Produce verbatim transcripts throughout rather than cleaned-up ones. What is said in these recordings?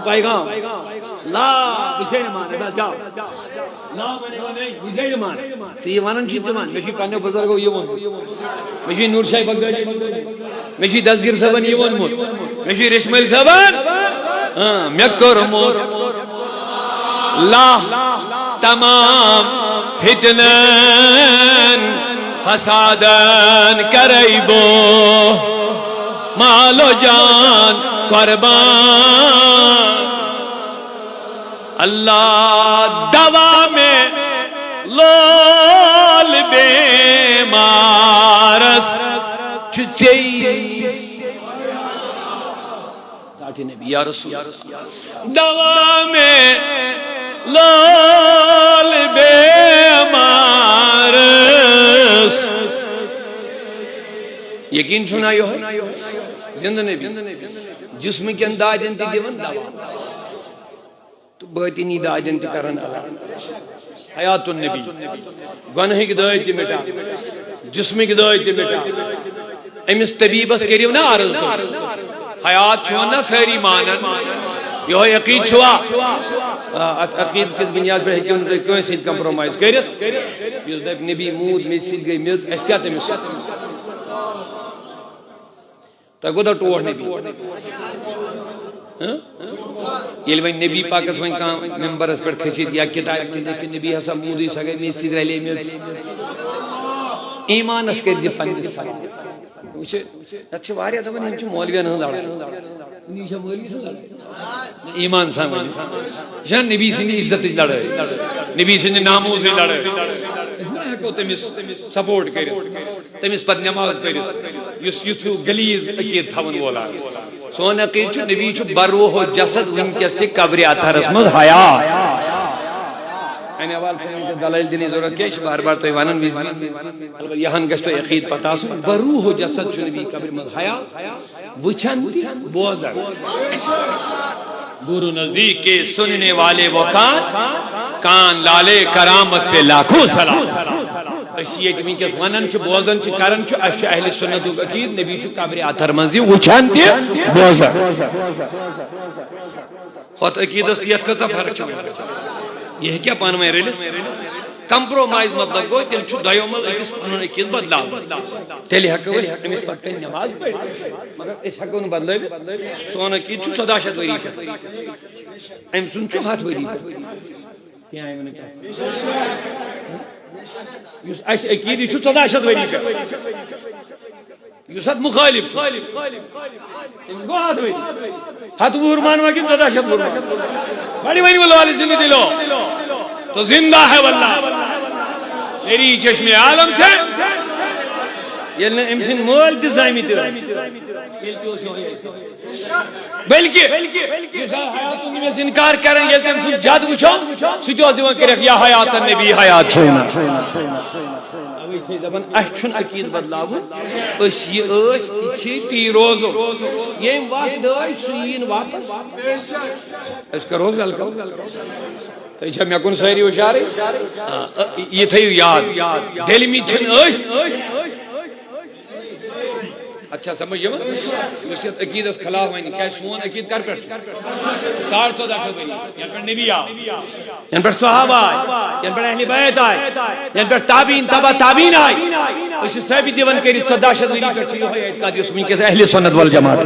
پیغام۔ لا، بہٕ چھُسے نہٕ مانان، بس جاو۔ لا، وَنے، وَنے، بہٕ چھُسے نہٕ مانان۔ ژٕ یہِ وَنان چھُے ژٕ وَن، مےٚ چھُے پنٛنیو بُزرگو یہِ ووٚنمُت۔ مےٚ چھُے نوٗر شاہ بغدادی ووٚنمُت۔ مےٚ چھُے دستگیر صٲبن یہِ ووٚنمُت۔ مےٚ چھُے ریٚشمٲلۍ صٲبن، اۭں، مےٚ کوٚرمُت۔ لا، تمام فتنن فسادن کرے بو مال و جان قربان۔ اللہ دوا میں لول بیمارس چھ چیئی۔ ٹاٹھے نبی، یا رسول اللہ۔ دوا میں لول بیمارس۔ یقین چھُنا یِہوٚے؟ زِندٕ نبی۔ جسمہٕ کٮ۪ن دادٮ۪ن تہِ دِوان دوا۔ تہٕ باطنی دادٮ۪ن تہِ کران علاج۔ حیات النبی۔ گۄنہٕکۍ دٲدۍ تہِ مٹان۔ جسمٕکۍ دٲدۍ تہِ مٹان۔ أمِس طبیبس کٔرِو نا عرض تُہۍ۔ حیات چھُ ونان سٲری مانن۔ یِہوٚے عقیٖد چھُوا؟ آ، اتھ عقیٖد کِس بُنیاد پٮ۪ٹھ ہیٚکِو نہٕ تُہۍ کٲنٛسہِ سۭتۍ compromise کٔرِتھ۔ یُس دپہِ نبی موٗد، مےٚ سۭتۍ گٔے میٚژ، اَسہِ کیٛاہ تٔمِس سۭتۍ؟ تۄہہِ کوٗتاہ ٹوٹھ نبی؟ ہہ؟ ییٚلہِ وۄنۍ نبی پاکس وۄنۍ کانٛہہ ممبرس پٮ۪ٹھ کھٔسِتھ یا کِتابہِ منٛز لیکھِ، نبی ہسا موٗدٕے، سۄ گٔے میٚژِ سۭتۍ رلے مٕژ۔ ایٖمانس کٔرۍ زِ پننِس سوال۔ وٕچھ، تتھ چھِ واریاہ دپان، یِم چھِ مولوین ہٕنٛز لڑٲے۔ یہِ چھےٚ مولوی سٕنٛز لڑٲے؟ ایٖمان سان ؤنِو۔ یہِ چھےٚ نبی سٕنٛدِ عزتٕچ لڑٲے، نبی سٕنٛدِ ناموسٕچ لڑٲے۔ أسۍ ما ہٮ۪کو تٔمِس support کٔرِتھ؟ تٔمِس پتہٕ نٮ۪ماز پٔرِتھ، یُس یُتھ ہیوٗ غلیظ عقیٖد تھاوَن وول آسہِ۔ سون عقیٖد چھُ، نبی چھُ بروح و جسد وٕنکیٚس تہِ قبرِ اطہرس منٛز حیات۔ اَمہِ حوالہٕ چھُنہٕ وٕنکیٚس دلٲیِل دِنٕچ ضروٗرت کینٛہہ، یہِ چھُ بار بار تۄہہِ وَنان وِزِ وِزِ۔ البتہ یِہَن گژھِ تۄہہِ عقیٖد پتہ آسُن، بروح و جسد چھُ نبی قبرِ منٛز حیات۔ وٕچھان تہِ بوزان۔ دور و نزدیک کے سننے والے وہ کان، کان لالے کرامت پہ لاکھوں سلام۔ أسۍ چھِ ییٚتہِ وٕنکیٚس وَنان چھِ، بوزان چھِ، کران چھِ، اَسہِ چھُ اہلِ سُنتُک عقیٖد، نبی چھُ قبرِ اطہر منٛز یہِ وٕچھان تہِ بوزان۔ ہۄتھ عقیٖدس تہٕ یتھ کۭژاہ فرق چھِ وۄنۍ؟ یہِ ہیٚکیٛاہ پانہٕ ؤنۍ رٔلِتھ؟ Compromise مطلب گوٚو، تیٚلہِ چھُ دۄیو منٛز أکِس پنُن عقیٖدٕ بدلاوُن۔ تیٚلہِ ہیٚکو أسۍ أمِس پتہٕ کنہِ نٮ۪ماز پٔرِتھ، مگر أسۍ ہیٚکو نہٕ بدلٲوِتھ۔ سون عقیٖدٕ چھُ ژۄداہ شیٚتھ ؤری پٮ۪ٹھ، أمۍ سُنٛد چھُ ہتھ ؤری پٮ۪ٹھ۔ کینٛہہ آیہِ وۄنۍ کتھ۔ یُس اَسہِ عقیٖدٕ، یہِ چھُ ژۄداہ شیٚتھ ؤری پٮ۪ٹھ۔ یُس اتھ مُخٲلِف چھُ، تٔمِس گوٚو ہتھ ؤری۔ ہتہٕ وُہُر مانوا کِنہٕ ژۄداہ شیٚتھ وُہُر مانوا؟ بڑی ؤنِو لولہِ زِندٕ دِلو۔ تو زندہ ہے واللہ۔ میری چشم عالم سے۔ ییٚلہِ نہٕ أمۍ سٕنٛدۍ مٲلۍ تہِ زامٕتۍ ٲسۍ، تیٚلہِ تہِ اوس یِہوٚے۔ بلکہ یُس حیات النبی یس انکار کران، ییٚلہِ تٔمۍ سُنٛد جد وٕچھو، سُہ تہِ اوس دِوان کٔرِتھ، یا حیات النبی، حیات چھُو نہٕ۔ اوے چھِ دپان، اسہِ چھُنہٕ عقیٖدٕ بدلاوُن، أسۍ یہِ ٲسۍ، تہِ چھِ، تی روزو۔ ییٚمۍ وتھ دٲے، سُہ یی نہٕ واپس۔ أسۍ کرو welcome۔ تُہۍ چھا مےٚ کُن سٲری ہُشارٕے؟ آ، یہِ تھٲیِو یاد، ڈٔلمٕتۍ چھِنہٕ أسۍ۔ اچھا، سمجھ یِوان؟ یُس یتھ عقیٖدس خلاف ونہِ، کیٛازِ سون عقیٖدٕ کر پٮ۪ٹھ چھُ؟ ساڑ ژۄداہ شیٚتھ ؤری، ینہٕ پٮ۪ٹھ نبی آو، ینہٕ پٮ۪ٹھ صحابہ آے، ینہٕ پٮ۪ٹھ اہلِ بیت آے، ینہٕ پٮ۪ٹھ تابعین تبع تابعین آے۔ أسۍ چھِ ثٲبت دِوان کٔرِتھ، ژۄداہ شیٚتھ ؤری پٮ۪ٹھ چھُ یِہوٚے اعتقاد، یُس وٕنکیٚس اہلِ سُنت والجماعت۔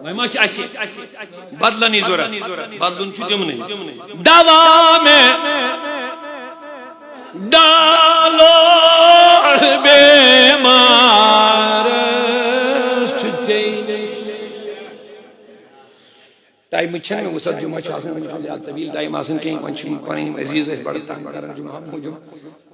وۄنۍ ما چھِ اَسہِ بدلنٕچ ضروٗرت؟ بدلُن چھُ تِمنٕے۔ دوا میں ڈالو بیمارس چھُ ژےٚ۔ ٹایمٕچ چھَنہٕ مےٚ وُسعت، جمعہ چھُ آسان، وۄنۍ چھُنہٕ زیادٕ طویل ٹایم آسان کینٛہہ، وۄنۍ چھِ یِم پَنٕنۍ یِم عزیٖز اَسہِ بَڑٕ تنگ کران جمعہ موٗجوٗب،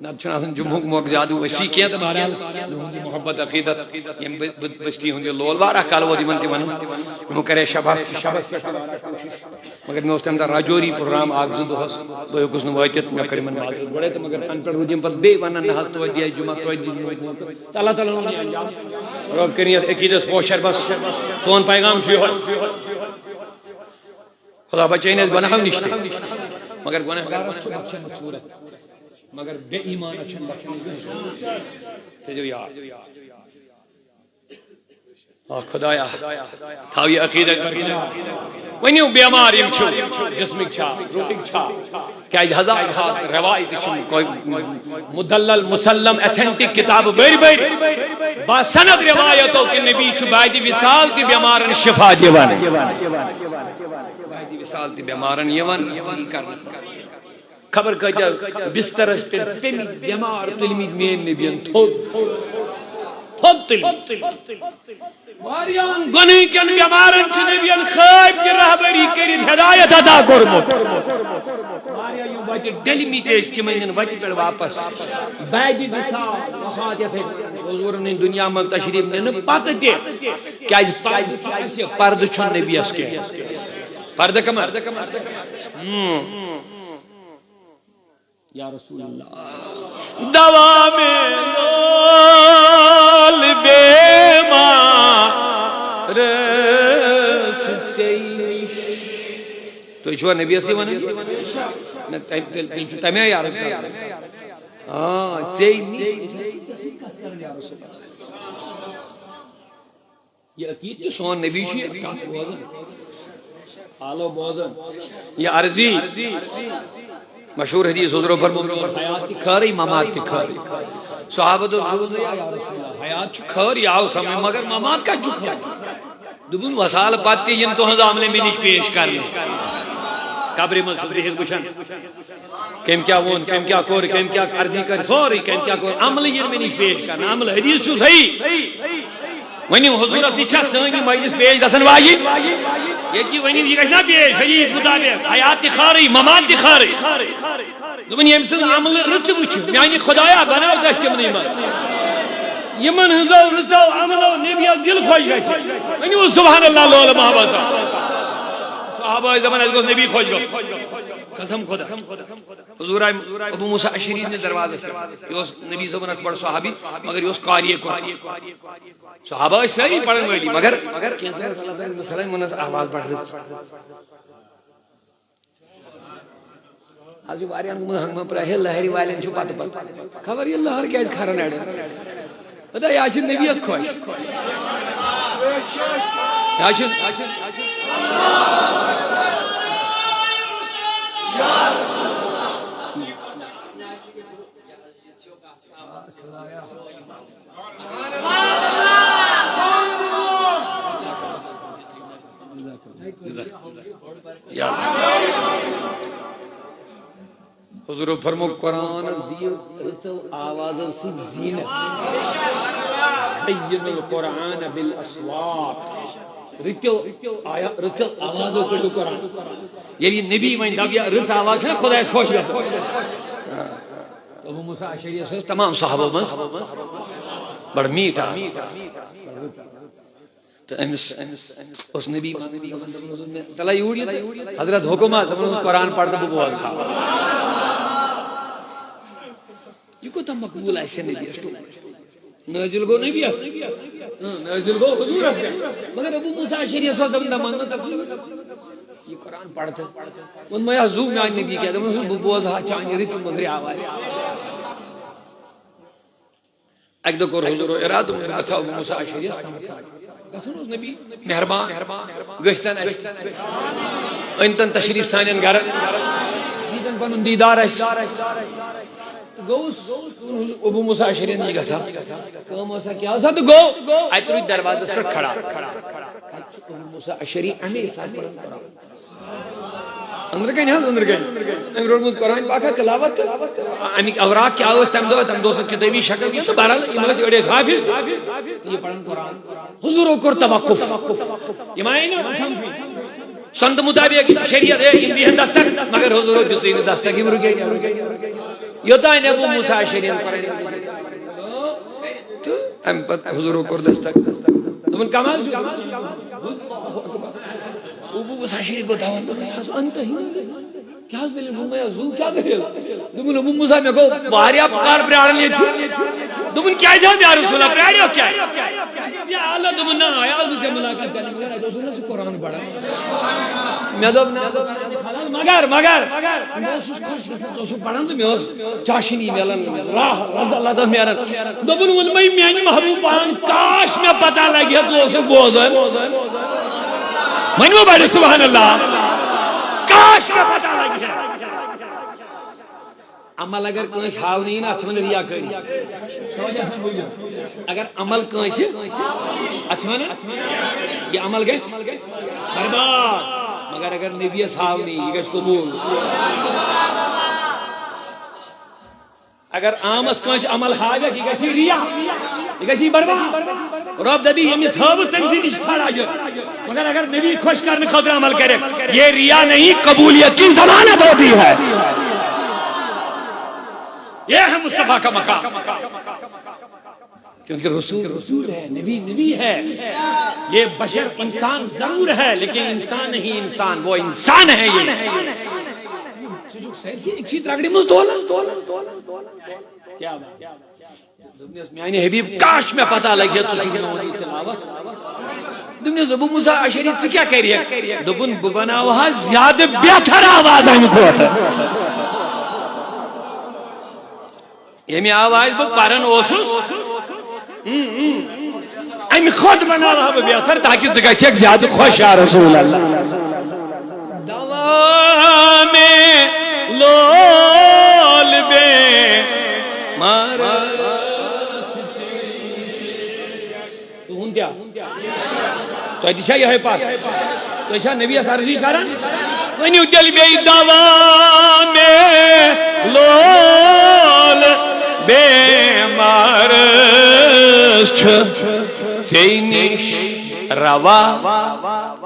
نَتہٕ چھُنہٕ آسان جمعہُک موقعہٕ زیادٕ وسیع کینٛہہ، تہٕ بہرحال یِہُنٛد یہِ محبت عقیٖدت، یِم بہٕ، بہٕ، بستی ہُنٛد یہِ لول واریاہ کالہٕ ووت یِمَن تہِ وَنان، یِمو کَرے شبس، شبس پٮ۪ٹھ تہِ واریاہ کوٗشِش، مگر مےٚ اوس تَمہِ دۄہ راجوری پروگرام اَکھ زٕ دۄہَس، بہٕ ہیوٚکُس نہٕ وٲتِتھ، مےٚ کٔر یِمَن معذرت۔ گۄڈَے تہٕ مگر تَنہٕ پٮ۪ٹھ روٗد یِم پَتہٕ بیٚیہِ وَنان، نہ حظ توتہِ دِ اَسہِ جمعہ، توتہِ دِ جمعہ۔ تہٕ اللہ تعالیٰ ہن یہِ انجام۔ رب کٔرِن یتھ عقیدس پوچھر بس۔ سون پیغام چھُ یِہوٚے۔ خدا بچٲیِن اَسہِ گۄناہو نِش تہِ۔ مگر گۄناہگارس چھُ بخشن مغفرت۔ مگر بے ایمانس چھُنہٕ بخشن کینٛہہ۔ تھٲیزیو یاد۔ آ خدایا، تھاو یہِ عقیدت برقرار۔ ؤنِو، بیمار یِم چھِو، جسمٕکۍ چھا، روحٕکۍ چھا؟ کیازِ ہزار ہا روایتہٕ چھِ، کوئی مدلل مسلم اتھنٹک کتاب بٔرۍ بٔرۍ با سند روایتو کہِ نبی چھُ بعد وصال تہِ بیمارن شفا دِوان۔ بعد وصال تہِ بیمارن یِوان کرنہٕ۔ خبر کۭتیاہ بسترس پٮ۪ٹھ تٔمۍ بیمار تُلمٕتۍ میٲنۍ نبین تھوٚد، تھوٚد تُلمٕتۍ۔ واریاہن گۄنہٕ کٮ۪ن بیمارن چھِ نبین خٲب تہِ رہبری کٔرِتھ ہدایت عطا کوٚرمُت۔ واریاہ یِم وتہِ ڈٔلمٕتۍ ٲسۍ، تِم أنِن وتہِ پٮ۪ٹھ واپس۔ بعد وصال، وفات یتھ أسۍ حضورن ہٕنٛدۍ دُنیا منٛز تشریف نِنہٕ پتہٕ تہِ، کیازِ پردٕ چھُ اَسہِ، پردٕ چھُنہٕ نبیس کینٛہہ۔ پردٕ کمن؟ ہم۔ یا رسول اللہ۔ دوا میلول بیمارس ژے نِش۔ تُہۍ چھِوا نبیَسٕے وَنان؟ نہ، تیٚلہِ، تیٚلہِ، تیٚلہِ چھُ تَمے عرض کران۔ آ، ژے نِش۔ أسۍ حظ چھِ ژےٚ سۭتۍ کَتھ کران، یا رسول اللہ۔ یہ عقید کہ سون نبی چھُ یہِ کتھ بوزان، حالو بوزان۔ یہ عرضی مشہور حدیث حضور فرموو، حیات تہِ خٲرٕے، ممات تہِ خٲرٕے۔ صحابہ دوٚپ، یا رسول اللہ، حیات چھُ خٲر، یہِ آو سمجھ، مگر ممات کتہِ چھُ خٲر؟ دوٚپُن، وصال پتہٕ تہِ یِن تُہنٛز عملہِ مےٚ نِش پیش کرنہٕ۔ قبرِ منٛز چھُس بِہِتھ وٕچھان۔ کٔمۍ کیٛاہ ووٚن، کٔمۍ کیٛاہ کوٚر، کٔمۍ کیٛاہ عرضی کٔر، سورُے کٔمۍ کیٛاہ کوٚر، عملہٕ یِن مےٚ نِش پیش کرنہٕ، عملہٕ۔ حدیث چھُ صحیح۔ ؤنِو، حضوٗرس نِش چھا سٲنۍ یہِ مجلس پیش گژھن واجِنۍ؟ ییٚتہِ یہِ ؤنِو، یہِ گژھِ نا پیش حدیث مُطابق، حیات تہِ خٲرٕے، ممات تہِ خٲرٕے۔ دوٚپُن، ییٚمہِ سٕنٛز عملہٕ رٕژٕ وٕچھِ، میٛانہِ خۄدایا، بناو دَسہِ تِمنٕے منٛز۔ یِمن ہٕنٛزو رٕژو عملو نبیَس دِل خۄش گژھِ۔ ؤنِو، سبحان اللہ، لولہٕ محبت۔ صحابہ ٲسۍ دَپان، اَسہِ گوٚژھ نبی خۄش گژھُن۔ قسم خۄدا۔ حضور آے ابو موسیٰ اشعری ہٕنٛدِس دروازس پٮ۪ٹھ۔ یہِ اوس نبی صٲبُن اکھ بڑٕ صحابی، مگر یہِ اوس قاری قرآن۔ صحابہ ٲسۍ سٲری پرن وٲلی، مگر کینٛژن ٲس اللہ تعالیٰ ہن مثلاً ووٚنُس آواز بڑٕ رٕژ۔ از چھُ واریاہن گوٚمُت ہنگمہٕ پرٛاہ، ہے لہرِ والٮ۪ن چھُ پتہٕ پتہٕ۔ خبر یہِ لہر کیازِ کھران اڑٮ۪ن۔ ہتا، یہِ آسہِ نبیَس خۄش۔ یہِ آسہِ، یا حضور فرمو، قرآنس دِیِو رٕژو آوازو سۭتۍ زینت۔ زین القرآن بالاصوات۔ رٕژو آیا-، رٕژو آوازو پٔرِو قرآن۔ ییٚلہِ یہِ نبی وۄنۍ دَپہِ، یا رٕژ آواز چھےٚ خۄدایَس خۄش گژھان۔ ابو موسیٰ اشعری یَس ٲس تمام صحابو منٛز بڑٕ میٖٹھ آواز۔ تہٕ أمِس اوس نبی، تَلہ یوٗرۍ یہِ تہٕ حضرت حُکما، دَپان اوس، قرآن پَر تہٕ بہٕ بوزٕ ہا۔ یہِ کوٗتاہ مقبوٗل آسہِ ہے نبیَس۔ نٲزِل گوٚو نبیَس، اۭں، نٲزِل گوٚو حضوٗرَس پٮ۪ٹھ۔ مگر ابو موسیٰ اشعری یَس اوس دَپان، دَپان نہٕ تَس یہِ قرآن پَر تہٕ۔ ووٚن مےٚ، زُو میٛانہِ نبی کیٛاہ؟ دَپان اوس، بہٕ بوزٕ ہا چانہِ رٕژِ مٔدرِ آوازِ۔ اکہِ دۄہ کوٚر حضورو ارادٕ، بہٕ گژھٕ ہا ابو موسیٰ اشعریَس سمکھان۔ گژھُن اوس نبی مہربان، گٔژھتن اَسہِ، أنۍتن تشریف سانٮ۪ن گرن، دیٖتن پنُن دیٖدار اَسہِ۔ تہٕ گوٚوُس، ابو موسیٰ اشعریَن یہِ گژھان۔ کٲم ٲسا کیٛاہ ٲسا تہٕ گوٚو، اَتہِ روٗدۍ دروازس پٮ۪ٹھ کھڑا۔ ابو موسیٰ اشعری اَمے ساتہٕ پران پران۔ أنٛدرٕ کَنہِ حظ، أنٛدرٕ کَنہِ۔ أمۍ روٚٹمُت قرآن پاکا تلاوت تہٕ اَمِکۍ اوراق کیٛاہ ٲسۍ تَمہِ دۄہ، تَمہِ دۄہ اوس نہٕ کِتٲبی شکل کینٛہہ تہٕ بہرحال یِم ٲسۍ أڑۍ ٲسۍ حافظ تہٕ یہِ پَران قرآن۔ حضوٗرو کوٚر توقف۔ یِم آیہِ نہٕ سَمکھٕے۔ سنتہٕ مُطابق شریعت، ہے، یِم دِہَن دستک، مگر حضوٗرو دِژٕے نہٕ دستک، یِم رُکے۔ یوٚتام نہٕ ابو موسیٰ اشعریَن قرآن تہٕ تَمہِ پَتہٕ حضوٗرو کوٚر دستک۔ دوٚپُن، "کَم حظ چھُ؟" ابو موسیٰ اشعری گوٚو دَوان، دوٚپُن، "یہِ حظ اَنتہٕ ہی نہٕ۔" کیٛاہ حظ دٔلیٖل؟ ووٚن مےٚ، "زُو کیٛاہ دٔلیٖل؟" دوٚپُن، "ابو موسیٰ، مےٚ گوٚو واریاہ کال پرٛاران ییٚتہِ۔" دوٚپُن، "کیٛازِ حظ یا رسول اللہ، پرٛاریو کیٛازِ؟" یہِ اللہ، دوٚپُن، "نہ، آے آز بہٕ ژےٚ مُلاقات کرنہِ، مگر اَتہِ اوسُکھ نہ ژٕ قرآن پَران؟" مےٚ دوٚپ، نہ، بہٕ کَرٕ نہٕ خلل، مگر، مگر، مگر۔ بہٕ اوسُس خۄش گژھان، ژٕ اوسُکھ پَران تہٕ مےٚ اوس چاشنی میلان، راہ لذت، لذت میلان۔ دوٚپُن، ووٚن مےٚ، میٛانہِ محبوٗب پان، کاش مےٚ پتہ لگہِ ہا، ژٕ اوسُکھ بوزان۔ ؤنِو بڑِ سبحان اللہ، کاش مےٚ پتہ لگہِ ہا۔ عمل اگر کٲنٛسہِ ہاونہٕ یی نا، اتھ چھِ ونان ریاکٲری۔ اگر عمل کٲنٛسہِ، اتھ چھِ ونان، یہِ عمل گژھِ برباد۔ مگر اگر نبیس ہاونہٕ یی، یہِ گژھِ قبول۔ اگر عامس کٲنٛسہِ عمل ہاوکھ، یہِ گژھِ ریا، یہِ گژھِ برباد۔ رب دپہِ، ییٚمِس ہٲوٕ، تٔمۍ سٕے نِش ژھانڈ اجر۔ مگر اگر نبی خۄش کرنہٕ خٲطرٕ عمل کرِ، یہ ریا نہیں، قبولیت کی ضمانت ہوتی ہے۔ یہ ہے مصطفیٰ کا مقام۔ کیونکہ رسول رسول ہے، نبی نبی ہے۔ یہ بشر انسان ضرور ہے، لیکن انسان نہیں انسان، وہ انسان ہے یہ۔ ژٕ چھُکھ سٲرسٕے أکسٕے ترٛکڑِ منٛز تولان، تولان، تولان، تولان۔ کیا بات؟ دوٚپنَس، میانہِ حبیب، کاش مےٚ پتہ لگہِ ہا، ژٕ چھُکھ میون یہِ تلاوت۔ دوٚپنَس، ابو موسیٰ اشعری، ژٕ کیٛاہ کرِ؟ دوٚپُن، بہٕ بناوٕ ہا زیادٕ بہتر آواز اَمہِ کھۄتہٕ۔ ییٚمہِ آوازِ بہٕ پران اوسُس، اۭں، اۭں، اَمہِ کھۄتہٕ بناوٕ ہا بہٕ بہتر، تاکہِ ژٕ گژھکھ زیادٕ خۄش، یا رسول اللہ۔ دوا میں لول بے مار۔ تُہُنٛد کیٛاہ؟ تۄہہِ تہِ چھا یِہوٚے پَتھ؟ تُہۍ چھا نبیَس عرضی کران؟ ؤنِو تیٚلہِ بیٚیہِ، دوا میں لول بیمارس چھُ ژےٚ نِش روا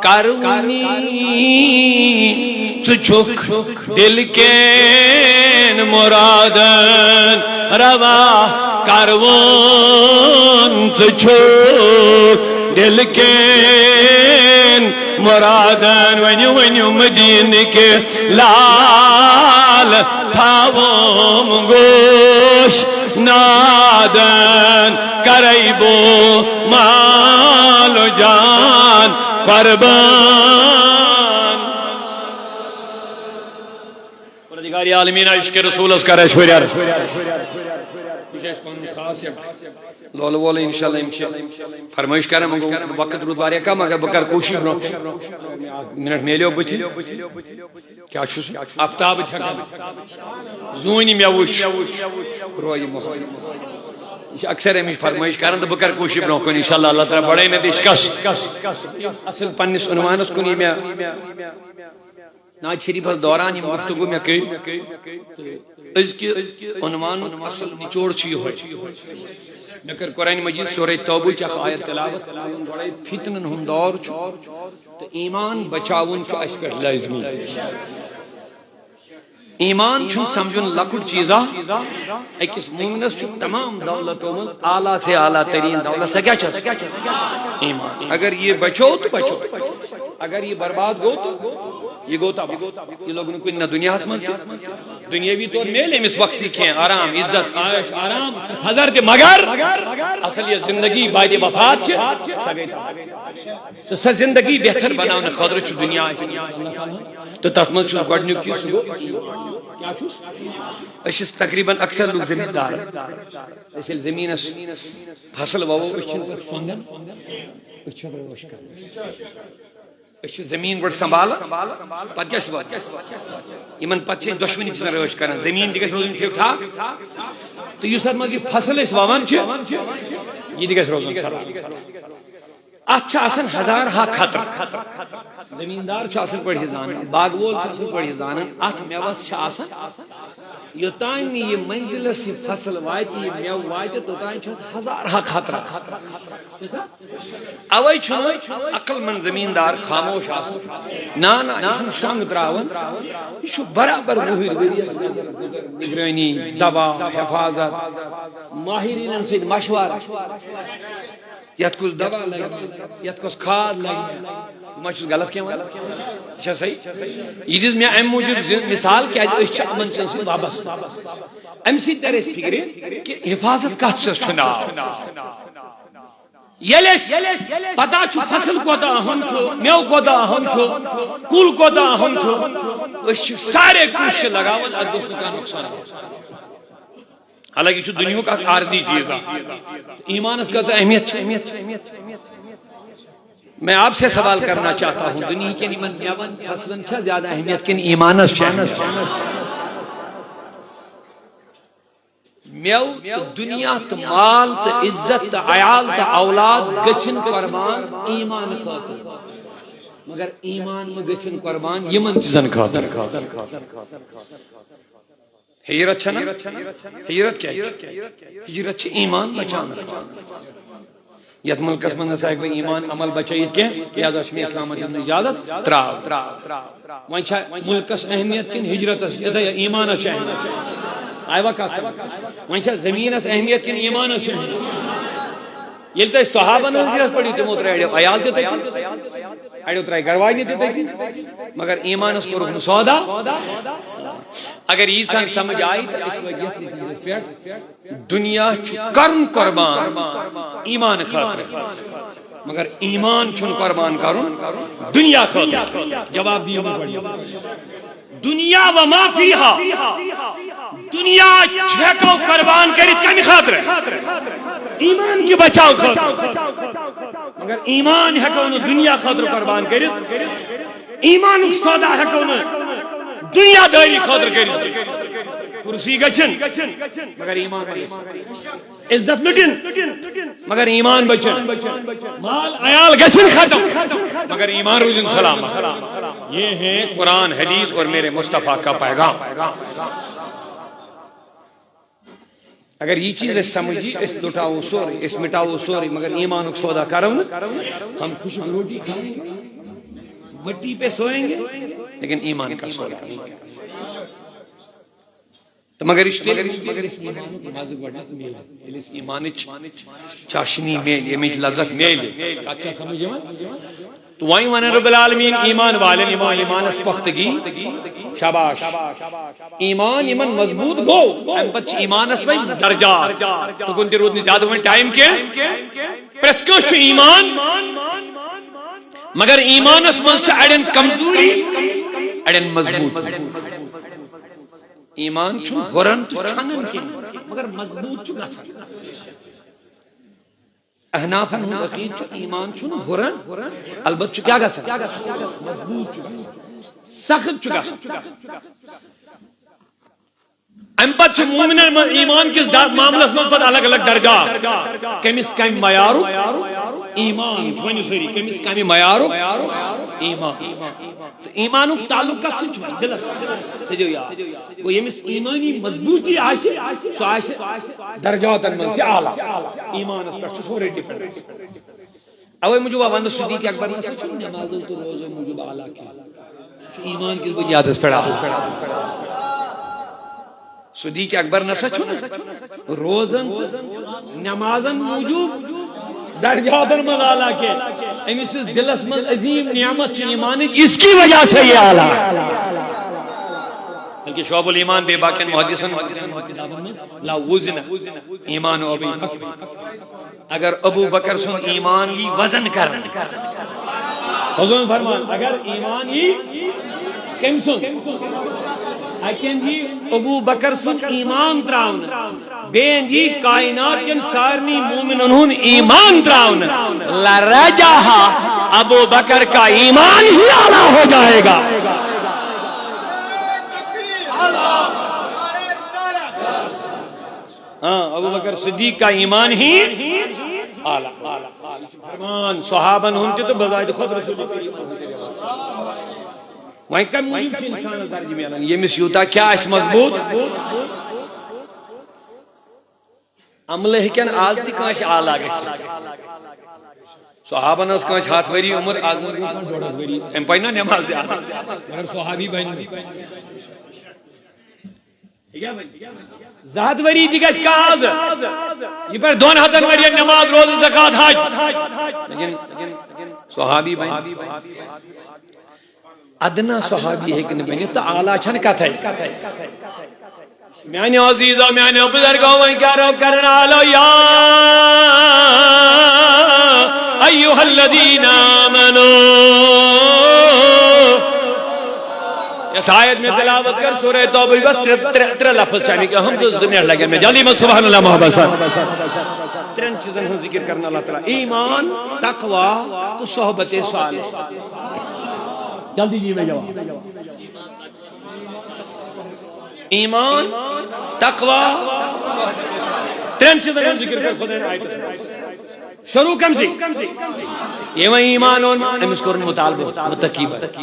کرونی۔ ژٕ چھُکھ دل کین مرادن روا کرون، ژٕ چھُکھ دل کین مرادن۔ ؤنِو، ؤنِو، مدینہٕ کہِ لال تھاووم گوش نادن، کرے بو مال جان قربان۔ پروردگار عالمین، عشق رسولس کر اَسہِ ہُرٮ۪ر۔ یہِ چھُ اَسہِ پنُن خاص یہِ لولہٕ وولہٕ، انشاءاللہ یِم چھِ فرمٲیش کران، وۄنۍ گوٚو وقت روٗد واریاہ کم، مگر بہٕ کرٕ کوٗشش برونٛہہ کُن۔ مےٚ اکھ منٹ میلیو بٕتھِ۔ کیٛاہ چھُس آفتاب تھٮ۪کان؟ زوٗنہِ مےٚ وٕچھ رویہِ محمد۔ یہِ چھِ اکثر أمِس فرمٲیش کران تہٕ بہٕ کرٕ کوٗشش برونٛہہ کُن، انشاءاللہ اللہ تعالیٰ بڑٲیِن اَتھ عشقس۔ اصل پننِس عنوانس کُن یہِ مےٚ ناز شریفس دوران یِم گفتگو مےٚ کٔرۍ، تہٕ أزکہِ عنوانُک اصل نچوڑ چھُ یِہوٚے۔ مےٚ کٔر قرآن مجید سورہ توبہٕچ اکھ آیت تلاوت، گۄڈے فتنن ہُنٛد دور چھُ تہٕ ایمان بچاوُن چھُ اَسہِ پٮ۪ٹھ لٲزمی۔ ایمان چھُنہٕ سمجھُن لۄکُٹ چیٖزا۔ أکِس مومنس چھُ تمام دولتو منٛز اعلیٰ سے اعلیٰ ترین دولت۔ سۄ کیٛاہ چھےٚ؟ ایمان۔ اگر یہِ بچو تہٕ بچو، اگر یہِ برباد گوٚو تہٕ یہِ گوٚو تباہ۔ یہِ لوٚگ نہٕ کُنہِ، نہ دُنیاہس منٛز تہِ۔ دُنیٲوی طور میلہِ أمِس وقتی کینٛہہ آرام، عزت، عٲش، آرام، حضر تہِ، مگر اصل یۄس زندگی بعد وفات چھِ، سۄ گٔے تباہ۔ تہٕ سۄ زندگی بہتر بناونہٕ خٲطرٕ چھُ دُنیا اَسہِ اللہ تعالیٰ ہن۔ تہٕ تَتھ منٛز چھُس گۄڈٕنیُک یُس سُہ گوٚو، کیٛاہ چھُس؟ أسۍ چھِس تقریباً اکثر لُکھ زٔمیٖندار۔ أسۍ ییٚلہِ زٔمیٖنَس فصل وَوو، أسۍ چھِنہٕ پَتہٕ شۄنٛگان، أسۍ چھِ رٲچھ کران۔ أسۍ چھِ زٔمیٖن گۄڈٕ سنبھالان، پَتہٕ کیٛاہ چھِ وَوان؟ یِمَن پَتہٕ چھِ أسۍ دۄشوٕنی چیٖزَن رٲچھ کران۔ زٔمیٖن تہِ گژھِ روزُن ٹھیٖک ٹھاک، تہٕ یُس اَتھ منٛز یہِ فصل أسۍ وَوان چھِ، یہِ تہِ گژھِ روزُن سلامت۔ اتھ چھِ آسان ہزار ہا خطرٕ۔ زمیٖندار چھُ اصل پٲٹھۍ یہِ زانان، باغہٕ وول چھُ اصل پٲٹھۍ یہِ زانان، اتھ مٮ۪وس چھِ آسان، یوٚتام نہٕ یہِ منزلس یہِ فصل واتہِ، یہِ مٮ۪وٕ واتہِ، توٚتام چھُ اتھ ہزار ہا خطرٕ۔ چھُ سا؟ اوے چھُنہٕ عقل مند زمیٖندار خاموش آسان۔ نہ، نہ، یہِ چھُنہٕ شۄنٛگ تراوان۔ یہِ چھُ برابر وُہٕرۍ ؤرۍیَس نظر گُزر، نگرٲنی، دوا، حفاظت، ماہریٖنن سۭتۍ مشورٕ۔ یتھ کُس دوا لگہِ، یتھ کُس کھاد لگہِ، بہٕ ما چھُس غلط کینٛہہ ونان؟ یہِ چھا صحیح؟ یہِ دِژ مےٚ امہِ موٗجوٗب زِ مثال، کیازِ أسۍ چھِ یِمن چیٖزن سۭتۍ وابستہٕ۔ امہِ سۭتۍ ترِ اسہِ فکرِ کہِ حفاظت کتھ چیٖزس چھُ ناو۔ ییٚلہِ اَسہِ پتہ چھُ فصل کوتاہ اہم چھُ، مٮ۪وٕ کوتاہ اہم چھُ، کُل کوتاہ اہم چھُ، أسۍ چھِ سارے کوٗشِش لگاوان اَتھ گوٚژھ نہٕ کانٛہہ نۄقصان واتُن۔ حالانکہ یہِ چھُ دُنیہُک اکھ عارضی چیٖز اکھ۔ ایٖمانس کۭژاہ اہمیت چھِ؟ میں آپ سے سوال کرنا چاہتا ہوں، دنیا کٮ۪ن یِمن مٮ۪وَن فصلن چھا زیادٕ اہمیت کِنہٕ ایٖمانس چھِ اہمیت؟ مٮ۪وٕ تہٕ دُنیا تہٕ مال تہٕ عزت تہٕ عیال تہٕ اولاد گٔژھِن قربان ایٖمان خٲطرٕ، مگر ایٖمان مہ گٔژھِن قربان یِمن چیٖزن خٲطرٕ۔ ہجرت چھنا؟ ہجرت کیا چھِ؟ ہجرت چھِ ایٖمان بچاونہٕ خٲطرٕ۔ یتھ مُلکس منٛز نسا ہیٚکہِ بہٕ ایٖمان عمل بچٲیِتھ کینٛہہ، لہذا چھُ مےٚ اسلامس دیُن اجازت، تراو۔ وۄنۍ چھا مُلکس اہمیت کِنہٕ ہجرتس؟ یِتھے ایٖمانس چھِ اہمیت۔ آیوا کتھ سمجھ؟ وۄنۍ چھا زٔمیٖنس اہمیت کِنہٕ ایٖمانس چھِ اہمیت؟ ییٚلہِ تۄہہِ صحابن ہٕنٛز سیرت پٔرِو، تِمو ترٛٲے اڑیو عیال تہِ تٔتی، اڑیو ترٛٲے گرواجنہِ تہِ تٔتی، مگر ایٖمانس کوٚرُکھ نہٕ سودا۔ اگر ییٖژہن سمجھ آیہِ، تہٕ أسۍ وٲتۍ یتھ نتیٖجس پٮ۪ٹھ، دُنیا چھُ کرُن قربان ایٖمان خٲطرٕ، مگر ایٖمان چھُنہٕ قربان کرُن دُنیا خٲطرٕ۔ جواب دِیِو مےٚ گۄڈٕ۔ دنیا و ما فیہا، دنیا ہیٚکو قربان کٔرِتھ کمہِ خٲطرٕ؟ ایٖمان کہِ بچاو خٲطرٕ، مگر ایٖمان ہیٚکو نہٕ دُنیا خٲطرٕ قربان کٔرِتھ۔ ایٖمانُک سودا ہیٚکو نہٕ دُنیا دٲری خٲطرٕ کٔرِتھ۔ کرسی گژھن، مگر ایٖمان ما گژھِ۔ عزت لُٹن، مگر ایٖمان بچن۔ مال عیال گژھن ختم، مگر ایٖمان روزن سلامت۔ یہ ہے قرآن، حدیث اور میرے مصطفیٰ کا پیغام۔ اگر یہ چیز أسۍ سمجھی، أسۍ لُٹاوو سورُے، أسۍ مٹاوو سورُے، مگر ایٖمانُک سودا کرو نہٕ، ہم خوش روٹی کھائیں گے، مٹی پہ سوئیں گے، لیکن ایٖمان کا سودا نہیں۔ تو مگر یہ چھُ تیٚلہِ، مگر یہِ چھُ ایٖمانُک مزٕ گۄڈٕنیتھ میلہِ، ییٚلہِ أسۍ ایٖمانٕچ چاشنی میلہِ، ییٚمِچ لذت میلہِ۔ کتھ چھا سمجھ یِوان؟ تو وۄنۍ ونان رب العالمین ایٖمان والٮ۪ن، یِمو ایٖمانس پختگی، شاباش۔ ایٖمان یِمن مضبوٗط گوٚو، امہِ پتہٕ چھِ ایٖمانس وۄنۍ درجات۔ تُکُن تہِ روٗد نہٕ زیادٕ وۄنۍ ٹایم کینٛہہ۔ پرٛٮ۪تھ کٲنٛسہِ چھُ ایٖمان، مگر ایٖمانس منٛز چھِ اڑٮ۪ن کمزوری، اڑٮ۪ن مضبوٗطی۔ ایٖمان چھُنہٕ ہُران تہٕ چھۄنان کینٛہہ، مگر مضبوٗط چھُ گژھان۔ احنافن ہُنٛد عقیٖدٕ چھُ، ایٖمان چھُنہٕ ہُران، البتہٕ چھُ کیٛاہ گژھان؟ مضبوٗط چھُ گژھان، سخت چھُ گژھان۔ امہِ پتہٕ چھُ مومنن منٛز ایٖمان کِس دا-، معاملس منٛز پتہٕ الگ الگ درجات۔ کٔمِس کمہِ معیارُک ایٖمان چھُ؟ ؤنِو سٲری، کٔمِس کمہِ معیارُک ایٖمان؟ تہٕ ایٖمانُک تعلق کتھ سۭتۍ چھُ؟ دِلس سۭتۍ۔ تھٲیزیو یاد۔ گوٚو، ییٚمِس ایٖمٲنی مضبوٗطی آسہِ، سُہ آسہِ درجاتن منٛز تہِ اعلیٰ۔ ایٖمانس پٮ۪ٹھ چھُ سورُے ڈِپٮ۪نڈ۔ اوے موٗجوٗب ونہٕ صدیق اکبر نسا چھُنہٕ نمازو تہٕ روزو موٗجوٗب اعلیٰ کینٛہہ۔ یہِ چھُ ایٖمان کِس بُنیادس پٮ۪ٹھ اعلیٰ۔ صدیق اکبر نسا چھُنہٕ روزن تہٕ نمازن موٗجوٗب درجاتن منٛز اعلیٰ کینٛہہ۔ أمِس یُس دِلس منٛز عظیٖم نعمت چھِ ایٖمانٕچ، اس کی وجہ سے یہ اعلیٰ۔ بلکہ شعب الایمان بیٚیہِ باقین محدثن کتابن منٛز، لا وزن ایمان ابی بکر۔ اگر ابو بکر سُنٛد ایٖمان یی وزن کرنہٕ، حضور فرمان، اگر ایٖمان یی کٔمۍ سُنٛد؟ اَکہِ اَندٕ یی ابو بکر سُنٛد ایٖمان تراونہٕ، بیٚیہِ اَندٕ یی کائنات کٮ۪ن سارنٕے مومنن ہُنٛد ایٖمان تراونہٕ۔ لرجح ابو بکر کا ایمان ہی اعلیٰ ہو جائے گا۔ ہاں، ابو بکر صدیق کا ایمان ہی اعلیٰ۔ فرمان صحابن ہُنٛد تہِ تہٕ بذات خود رسول کریم۔ وۄنۍ کمہِ موٗجوٗب چھُ انسانس درجہٕ میلان؟ ییٚمِس یوٗتاہ کیٛاہ آسہِ مضبوٗط، عملہٕ ہیٚکن آز تہِ کٲنٛسہِ اعلیٰ گٔژھِتھ۔ صحابن ٲس کٲنٛسہِ ہتھ ؤری عمر، آز گوٚو کانٛہہ ڈۄڈ ہتھ ؤری، أمۍ پرِ نا نٮ۪ماز زیادٕ، مگر صحابی بنہِ نہٕ۔ زٕ ہتھ ؤری تہِ گژھِ کانٛہہ آز، یہِ پرِ دۄن ہتن ؤرین نٮ۪ماز، روزٕ، زکوٰۃ، حج، لیکن صحابی بنہِ۔ ادنا صحابی ہیٚکہِ نہٕ بٔنِتھ تہٕ اعلیٰ چھنہٕ کتھے۔ میانہِ عزیزو، میانہِ بزرگو، وۄنۍ کیٛاہ رب کرن اعلیٰ یا ایھا الذین آمنو۔ یس آیت میں تلاوت کر، سورہ توبہ، بس ترٛےٚ، ترٛےٚ، ترٛےٚ لفظ چھِ اَمِکۍ اہم تہٕ زٕ منٹ لگن مےٚ۔ جلدی منٛز سبحان اللہ محبت سان۔ ترٛٮ۪ن چیٖزن ہٕنٛز ذکر کرن اللہ تعالیٰ۔ ایمان، تقوی تہٕ صحبت صالح۔ جلدی دِیِو مےٚ جواب۔ ایمان، تقوی، ترٛٮ۪ن چیٖزن ہُنٛد ذِکِر کٔر خۄدایَن آیتَس منٛز۔ شروع کَمہِ سۭتۍ؟ ییٚمۍ ایمان اوٚن، أمِس کوٚرُن مُطالبہٕ مُتقی بَن۔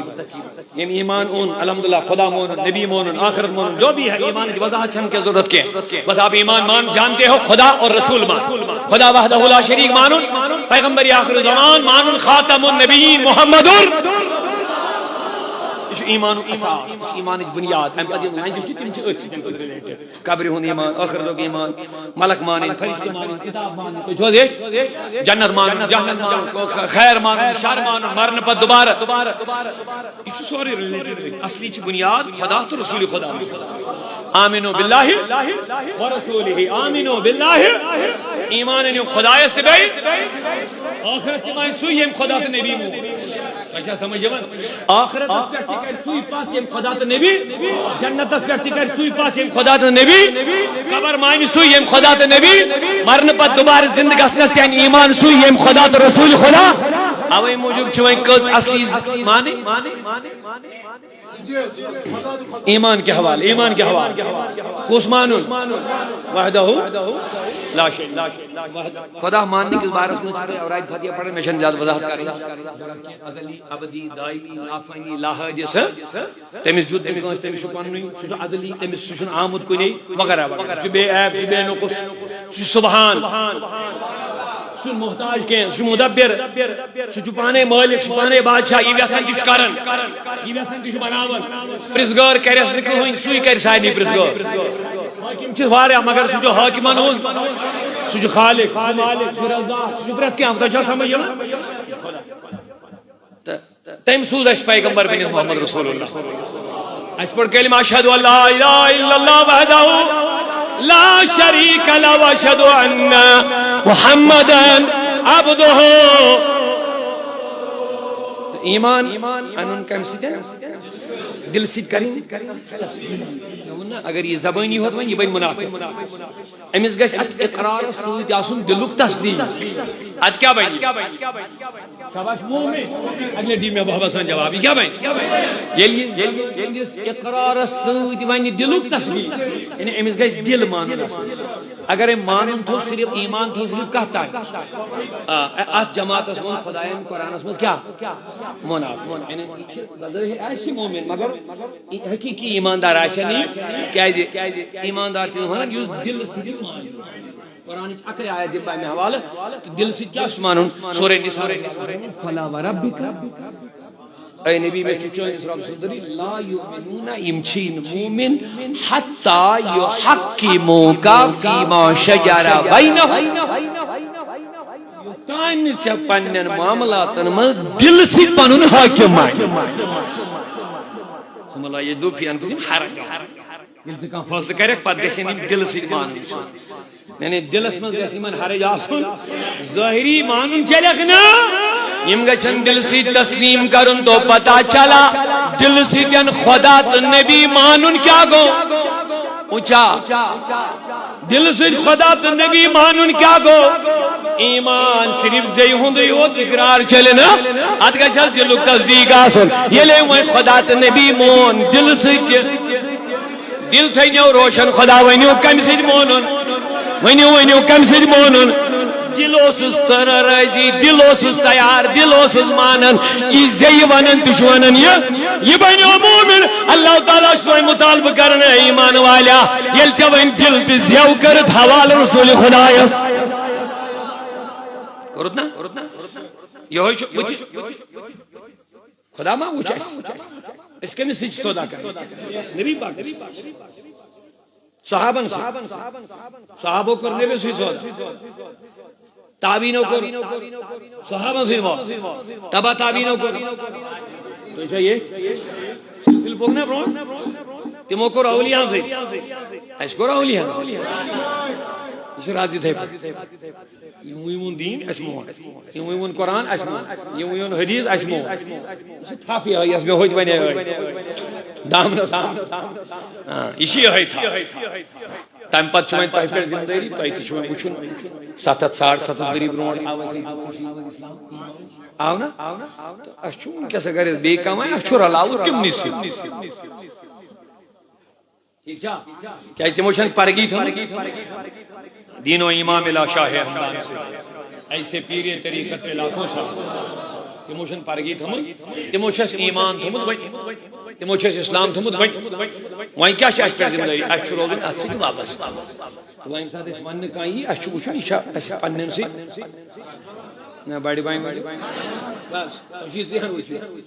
ییٚمۍ ایمان اوٚن، الحمدللہ، خدا مونُن، نبی مونُن، آخرت مونُن، جو بھی ہے، ایمان کی وضاحت چھَنہٕ کینٛہہ ضروٗرت کینٛہہ۔ بس آپ ایمان مان جانتے ہو، خدا اور رسول مان۔ خدا وحدہ لا شریک مانُن، پیغمبر آخر زمان مانُن، خاتم النبیین محمد۔ یہِ چھُ ایمانُک اساس، یہِ چھُ ایمانٕچ بُنیاد۔ اَمہِ پَتہٕ یِم لنجہِ چھِ، تِم چھِ أتھۍ سۭتۍ related۔ قبرِ ہُنٛد ایمان، ٲخرتُک ایمان، ملک مانٕنۍ، فرشتہٕ مانٕنۍ، کتاب مانٕنۍ، تُہۍ چھِو حظ ییٚتہِ؟ جنت مانٕنۍ، جہنم مانٕنۍ، خیر مانُن، شر مانُن، مرنہٕ پتہٕ دُبارٕ۔ یہِ چھُ سورُے related۔ اصلی چھِ بُنیاد خدا تہٕ رسول خدا۔ آمنو باللہ و رسولہ، آمنو باللہ۔ ایمان أنِو خدایس تہٕ بیٚیہِ ٲخرت تہِ مانہِ سُے، ییٚمۍ خدا تہٕ نبی مون۔ تۄہہِ چھا سمجھ یِوان؟ ٲخرتس پٮ۪ٹھ تہِ کرِ سُے پس، ییٚمۍ خدا تہٕ نبی۔ جنتس پٮ۪ٹھ تہِ کرِ سُے پس، ییٚمۍ خدا تہٕ نبی۔ قبر مانہِ سُے، ییٚمۍ خدا تہٕ نبی۔ مرنہٕ پتہٕ دُبارٕ زندٕ گژھنس تہِ انہِ ایمان سُے، ییٚمۍ خدا تہٕ رسول خدا۔ اوے موٗجوٗب چھِ وۄنۍ کٔژ اصلی مانٕنۍ؟ ایمان کے حوالے، ایمان کے حوالے۔ کُس مانُن؟ وحدہ لا شریک۔ خدا ماننہٕ کِس بارس منٛز چھُ تۄہہِ اوراتہِ فتح پرٕنۍ، مےٚ چھَنہٕ زیادٕ وضاحت کرٕنۍ۔ ازلی، ابدی، دائمی، لافانی، لاحادث، ہہ؟ تٔمِس دیُت نہٕ کٲنٛسہِ، تٔمِس چھُ پننُے، سُہ چھُ ازلی، تٔمِس، سُہ چھُنہٕ آمُت کُنے، وغیرہ وغیرہ۔ سُہ چھُ بے عیب، سُہ چھُ بے نقص، سُہ چھُ سبحان، سُہ چھُنہٕ محتاج کینٛہہ، سُہ چھُ مدبر، سُہ چھُ پانے مٲلِک، سُہ چھُ پانے بادشاہ، یہِ یژھان تہِ چھُ کران، یہِ یژھان تہِ چھُ بناوان۔ پرٛژھ گٲر کرٮ۪س نہٕ کٕہٕنۍ، سُے کرِ سارنٕے پرٛژھ گٲر۔ حٲکِم چھِ واریاہ، مگر سُہ چھُ حٲکِمن ہُنٛد، سُہ چھُ خالق، سُہ چھُ مالک، سُہ چھُ رزاق، سُہ چھُ پرٛٮ۪تھ کینٛہہ۔ تۄہہِ چھا سمجھ یِوان؟ تہٕ تٔمۍ سوٗز اَسہِ پیغمبر بٔنِتھ محمد رسول اللہ۔ اَسہِ پوٚر کلمہ اشہد ان لا الہ الا اللہ وحدہ لا شریک لہ و اشہد ان محمدن عبدہ۔ تہٕ ایمان انُن کمہِ سۭتۍ؟ دل سۭتۍ کرٕنۍ۔ مےٚ ووٚن نہ، اگر یہِ زبٲنی ہوت وۄنۍ، یہِ بنہِ منافق۔ أمِس گژھِ اَتھ اقرارس سۭتۍ آسُن دِلُک تصدیٖق۔ اَدٕ کیٛاہ بَنہِ؟ شاباش مومن۔ اگلے دی مےٚ بابا سان جواب، یہِ کیٛاہ بَنہِ؟ ییٚلہِ یہِ، ییٚلہِ یہِ اقرارس سۭتۍ وَنہِ دِلُک تصدیٖق، یعنی أمِس گژھِ دِل مانُن آسُن۔ اگر أمۍ مانُن تھوٚو صرف، ایمان تھوٚو صرف کَتھ تام؟ آ، اَتھ جماعتس ووٚن خۄدایَن قرآنس منٛز کیٛاہ؟ منافق۔ یعنی یہِ چھِ بظٲہر آسہِ مومن، مگر حقیقی ایماندار آسہِ نہٕ یہِ۔ کیازِ؟ ایماندار چھُ یہِ وَنان یُس دِلہٕ سۭتۍ مانہِ۔ قرآنٕچ اَکٕے آیت دِمہٕ بہٕ اَمہِ حوالہٕ۔ تہٕ دِلہٕ سۭتۍ کیٛاہ چھُ مانُن؟ سورہ نساء۔ فلا وربک۔ اے نبی، مےٚ چھُ چٲنِس رۄب سُنٛد دٔلیٖل، لا یؤمنون، یِم چھی نہٕ مومن، حتی یحکموک فیما شجر بینہم۔ یوٚتام نہٕ ژےٚ پننٮ۪ن معاملاتن منٛز دِلہٕ سۭتۍ پنُن حٲکِم مانہِ۔ ثم لا یجدوا فی انفسہم حرجا۔ ییٚلہِ ژٕ کانٛہہ فٲصلہٕ کرکھ، پتہٕ گژھن یِم دِلہٕ سۭتۍ مانٕنۍ۔ یعنی دِلس منٛز گژھِ یِمن حرج آسُن، ظٲہری مانُن چلٮ۪کھ نہٕ۔ یِم گژھن دِلہٕ سۭتۍ تسلیم کرُن، تو پتہ چلا دِلہٕ سۭتۍ خدا تہٕ نبی مانُن کیٛاہ گوٚو؟ اونچا۔ دِلہٕ سۭتۍ خدا تہٕ نبی مانُن کیٛاہ گوٚو؟ ایمان صرف زیٚیہِ ہُنٛدُے یوت اقرار چلہِ نہٕ، اتھ گژھِ حظ دِلُک تصدیق آسُن۔ ییٚلہِ وۄنۍ خدا تہٕ نبی مون دِلہٕ سۭتۍ تہِ، دِل تھٲینو روشن، خدا ؤنِو کمہِ سۭتۍ مونُن؟ ؤنِو، ؤنِو کمہِ سۭتۍ مونُن؟ دِل اوسُس تہٕ رٲضی، دِل اوسُس تیار، دِل اوسُس مانان۔ یہِ زیٚیہِ ونان تہِ چھُ ونان یہِ، یہِ بنیو مومن۔ اللہ تعالیٰ چھُ وۄنۍ مطالبہٕ کران، اے ایمان والیا، ییٚلہِ ژےٚ وۄنۍ دِل تہِ زیو کٔرِتھ حوالہٕ رسول خدایس۔ کوٚرُتھ نا؟ یِہوٚے چھُ بٕتھِ۔ خدا ما وٕچھ اَسہِ؟ أسۍ کٔمِس سۭتۍ چھِ سودا کران؟ نبی پاک۔ صحابن سۭتۍ۔ صحابو کوٚر نبی سۭتۍ سودا۔ تابعینو کوٚر صحابن سۭتۍ وعدٕ۔ تبع تابعینو کوٚر۔ تُہۍ چھا یہِ؟ سلسلہٕ پوٚک نا برونٛٹھ؟ تِمو کوٚر اولیاہن سۭتۍ۔ اَسہِ کوٚر اولیاہن سۭتۍ۔ یہِ چھُ راز یِتھَے پٲٹھۍ۔ یِموٕے ووٚن دیٖن، اَسہِ مون۔ یِموٕے ووٚن قرآن، اَسہِ مون۔ یِموٕے ووٚن حدیث، اَسہِ مون۔ یہِ چھِ تھپھ یِہوٚے، یۄس مےٚ ہوٚتہِ وَنے ٲدۍ۔ دامنَس۔ آ، یہِ چھِ یِہوٚے تھپھ۔ تَمہِ پَتہٕ چھِ وۄنۍ تۄہہِ پٮ۪ٹھ ذِمہٕ دٲری، تۄہہِ تہِ چھُ وۄنۍ وٕچھُن، سَتھ ہَتھ، ساڑ سَتھ ہَتھ ؤری برونٛٹھ آو اَسہِ ییٚتہِ۔ آو نہ؟ تہٕ اَسہِ چھُ وٕنکیٚس اگر بیٚیہِ کانٛہہ وَنہِ، اَسہِ چھُ رَلاوُن تِمنٕے سۭتۍ۔ ٹھیک چھا؟ کیازِ تِمو چھَنہٕ پرگی تھٲومٕژ۔ دین و ایمان ملا شاہ ہمدان سے، ایسے پیر طریقت پہ لاکھوں سال۔ تِمو چھَنہٕ پرگی تھٲومٕژ، تِمو چھُ اَسہِ ایمان تھوٚمُت وۄنۍ، تِمو چھُ اَسہِ اسلام تھوٚمُت وۄنۍ۔ وۄنۍ کیٛاہ چھِ اَسہِ پٮ۪ٹھ ذمہٕ دٲری؟ اَسہِ چھُ روزُن اَتھ سۭتۍ وابستہٕ۔ تہٕ وۄنۍ ییٚمہِ ساتہٕ أسۍ وَننہٕ کانٛہہ یی، اَسہِ چھُ وٕچھُن، یہِ چھا اَسہِ پنٛنٮ۪ن سۭتۍ؟ نہ، بَڑِ بانہِ، بَڑِ بانہِ۔ بَس، أسۍ چھِ ذہن وٕچھُن۔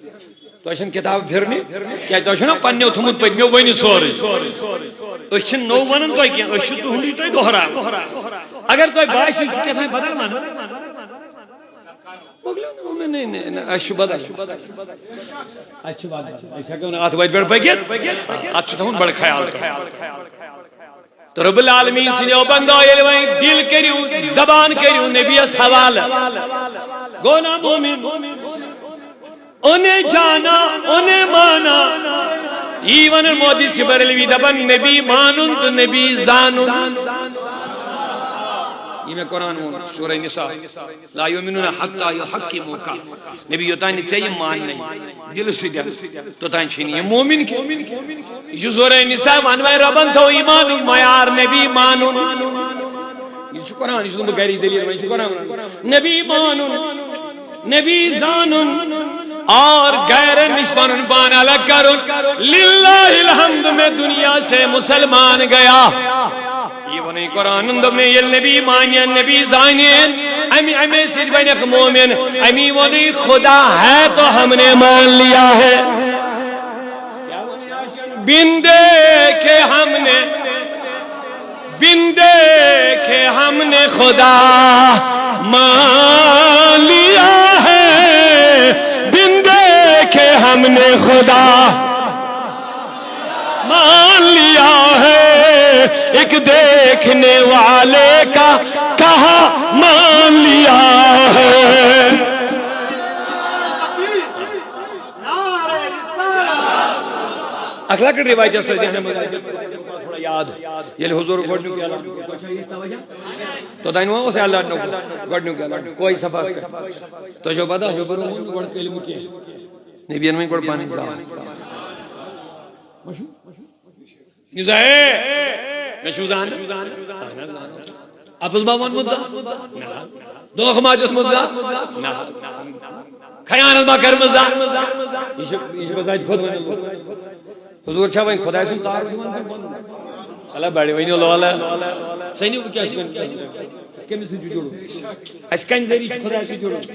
تۄہہِ چھَنہٕ کِتاب پھِرنہِ، کیٛازِ تۄہہِ چھُو نا پنٛنیو تھوٚمُت پٔتمیو ؤنِتھ سورُے۔ أسۍ چھِنہٕ نوٚو وَنان تۄہہِ کینٛہہ، أسۍ چھِ تُہُنٛدُے تۄہہِ دۄہراوان۔ اگر تۄہہِ باسہِ، یہِ چھُ کیٛاہ تام بدل وَنان، مۄکلیو نہٕ، نہ، نہ، نہ، نہ، اَسہِ چھُ بدل۔ اَسہِ چھُ بدل۔ أسۍ ہٮ۪کو نہٕ اَتھ وَتہِ پٮ۪ٹھ پٔکِتھ۔ اَتھ چھُ تھاوُن بَڑٕ خیال تۄہہِ۔ تہٕ رب العالمین سٕنٛدیو بندو، ییٚلہِ وۄنۍ دِل کٔرِو، زبان کٔرِو نبیَس حوالہٕ، گوٚو نا مومن؟ انہیں جانا، انہیں مانا۔ یی ونان مودی سبرلوی، دپان نبی مانُن تہٕ نبی زانُن۔ یہِ مےٚ قرآن ووٚن، سورہ نساء، لا یؤمنون حتی یحکموک۔ نبی، یوٚتام نہٕ ژےٚ یہِ ماننَے دِلہٕ سۭتۍ، توٚتام چھِنہٕ یہِ مومن کینٛہہ۔ یہِ چھُ سورہ نساء، وَن وۄنۍ رۄبن تھوٚو ایمانُک معیار، نبی مانُن۔ یہِ چھُ قرآن، یہِ چھُس نہٕ بہٕ گری دٔلیٖل وَنان، یہِ چھُ قرآن وَنان۔ نبی مانُن، نبی زانُن اور غیرن نِش پَنُن پان الگ کرُن۔ للہ الحمد، میں دنیا سے مسلمان گیا۔ یہِ ووٚنُے قرآنن، دوٚپنَے، ییٚلہِ نبی مانین، نبی زانین، امی، امی سۭتۍ بنیکھ مومن۔ امی ووٚنُے، خدا ہے تو ہم نے مان لیا ہے۔ بن دیکھے ہم نے، بن دیکھے ہم نے خدا مان لیا ہے، بن دیکھے ہم نے خدا مان لیا ہے، ایک دیکھنے والے کا کہا مان لیا ہے۔ اکھ لۄکٕٹ رِوایت یۄس تۄہہِ ذہنَس منٛز آسہِ، تھوڑا یاد، ییٚلہِ حضوٗر گۄڈٕنیُک اعلان کوٚر، توٚتام ما اوس اعلان نوٚو؟ گۄڈٕنیُک اعلان کوٚر صفاہَس پٮ۪ٹھ۔ تۄہہِ چھو پَتہ، حضوٗرَن ووٚن نہٕ گۄڈٕ کلمہٕ کینٛہہ۔ نبیَن وۄنۍ گۄڈٕ پَنٕنۍ ذات۔ یہِ زا، ہے، مےٚ چھُو زانُن؟ اہن حظ، زانُن۔ اَپُز ما ووٚنمُت زانٛہہ؟ نہ۔ دھوکہٕ ما دیُتمُت زانٛہہ؟ نہ۔ خیانت ما کٔرمٕژ زانٛہہ؟ یہِ چھُ، یہِ چھُ بذاتِ خۄد وَنان۔ حضوٗر چھا وۄنۍ خۄداے سُنٛد تعارُف دِوان کِنہٕ پَنُن؟ اللہ بَڑِ ؤنِو لولہ۔ سٔنِو بہٕ کیٛاہ چھُس وَنان؟ أسۍ کٔمِس سۭتۍ چھُ جُڑُن؟ اَسہِ کَمہِ ذٔریعہٕ چھُ خۄداے سۭتۍ جُڑُن؟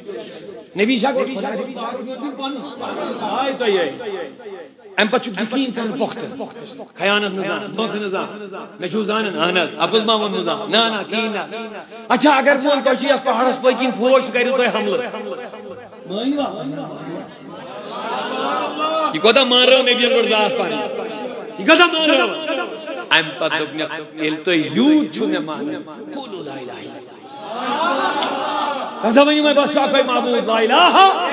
نبی چھا گۄڈٕ خۄداے سُنٛد تعارُف دِوان کِنہٕ پَنُن؟ آے تۄہہِ۔ اَمہِ پَتہٕ چھُ یقیٖن کَرُن پۄختہٕ۔ خیانت نہٕ زانٛہہ، دھوکہٕ نہٕ زانٛہہ۔ مےٚ چھُو زانان، اہن حظ، اَپُز ما ووٚنمُت زانٛہہ؟ نہ، نہ، کِہیٖنۍ نہ۔ اچھا، اگر بہٕ وَنہٕ، تۄہہِ چھُ یَتھ پہاڑَس پٔتۍ کِنۍ فوج، سُہ کَرِو تۄہہِ حملہٕ۔ مٲنِوا؟ یہِ کوٗتاہ مانرٲو نبیَن گۄڈٕ ذات پَنٕنۍ؟ یہِ کوٗتاہ مانرٲو؟ اَمہِ پَتہٕ دوٚپ مےٚ، ییٚلہِ تُہۍ یوٗت چھُو مےٚ مانان، قولوا لا الہ الا اللہ۔ تَمہِ ساتہٕ ؤنِو وۄنۍ، بَس چھُ اَکُے معبوٗد، لا الہ۔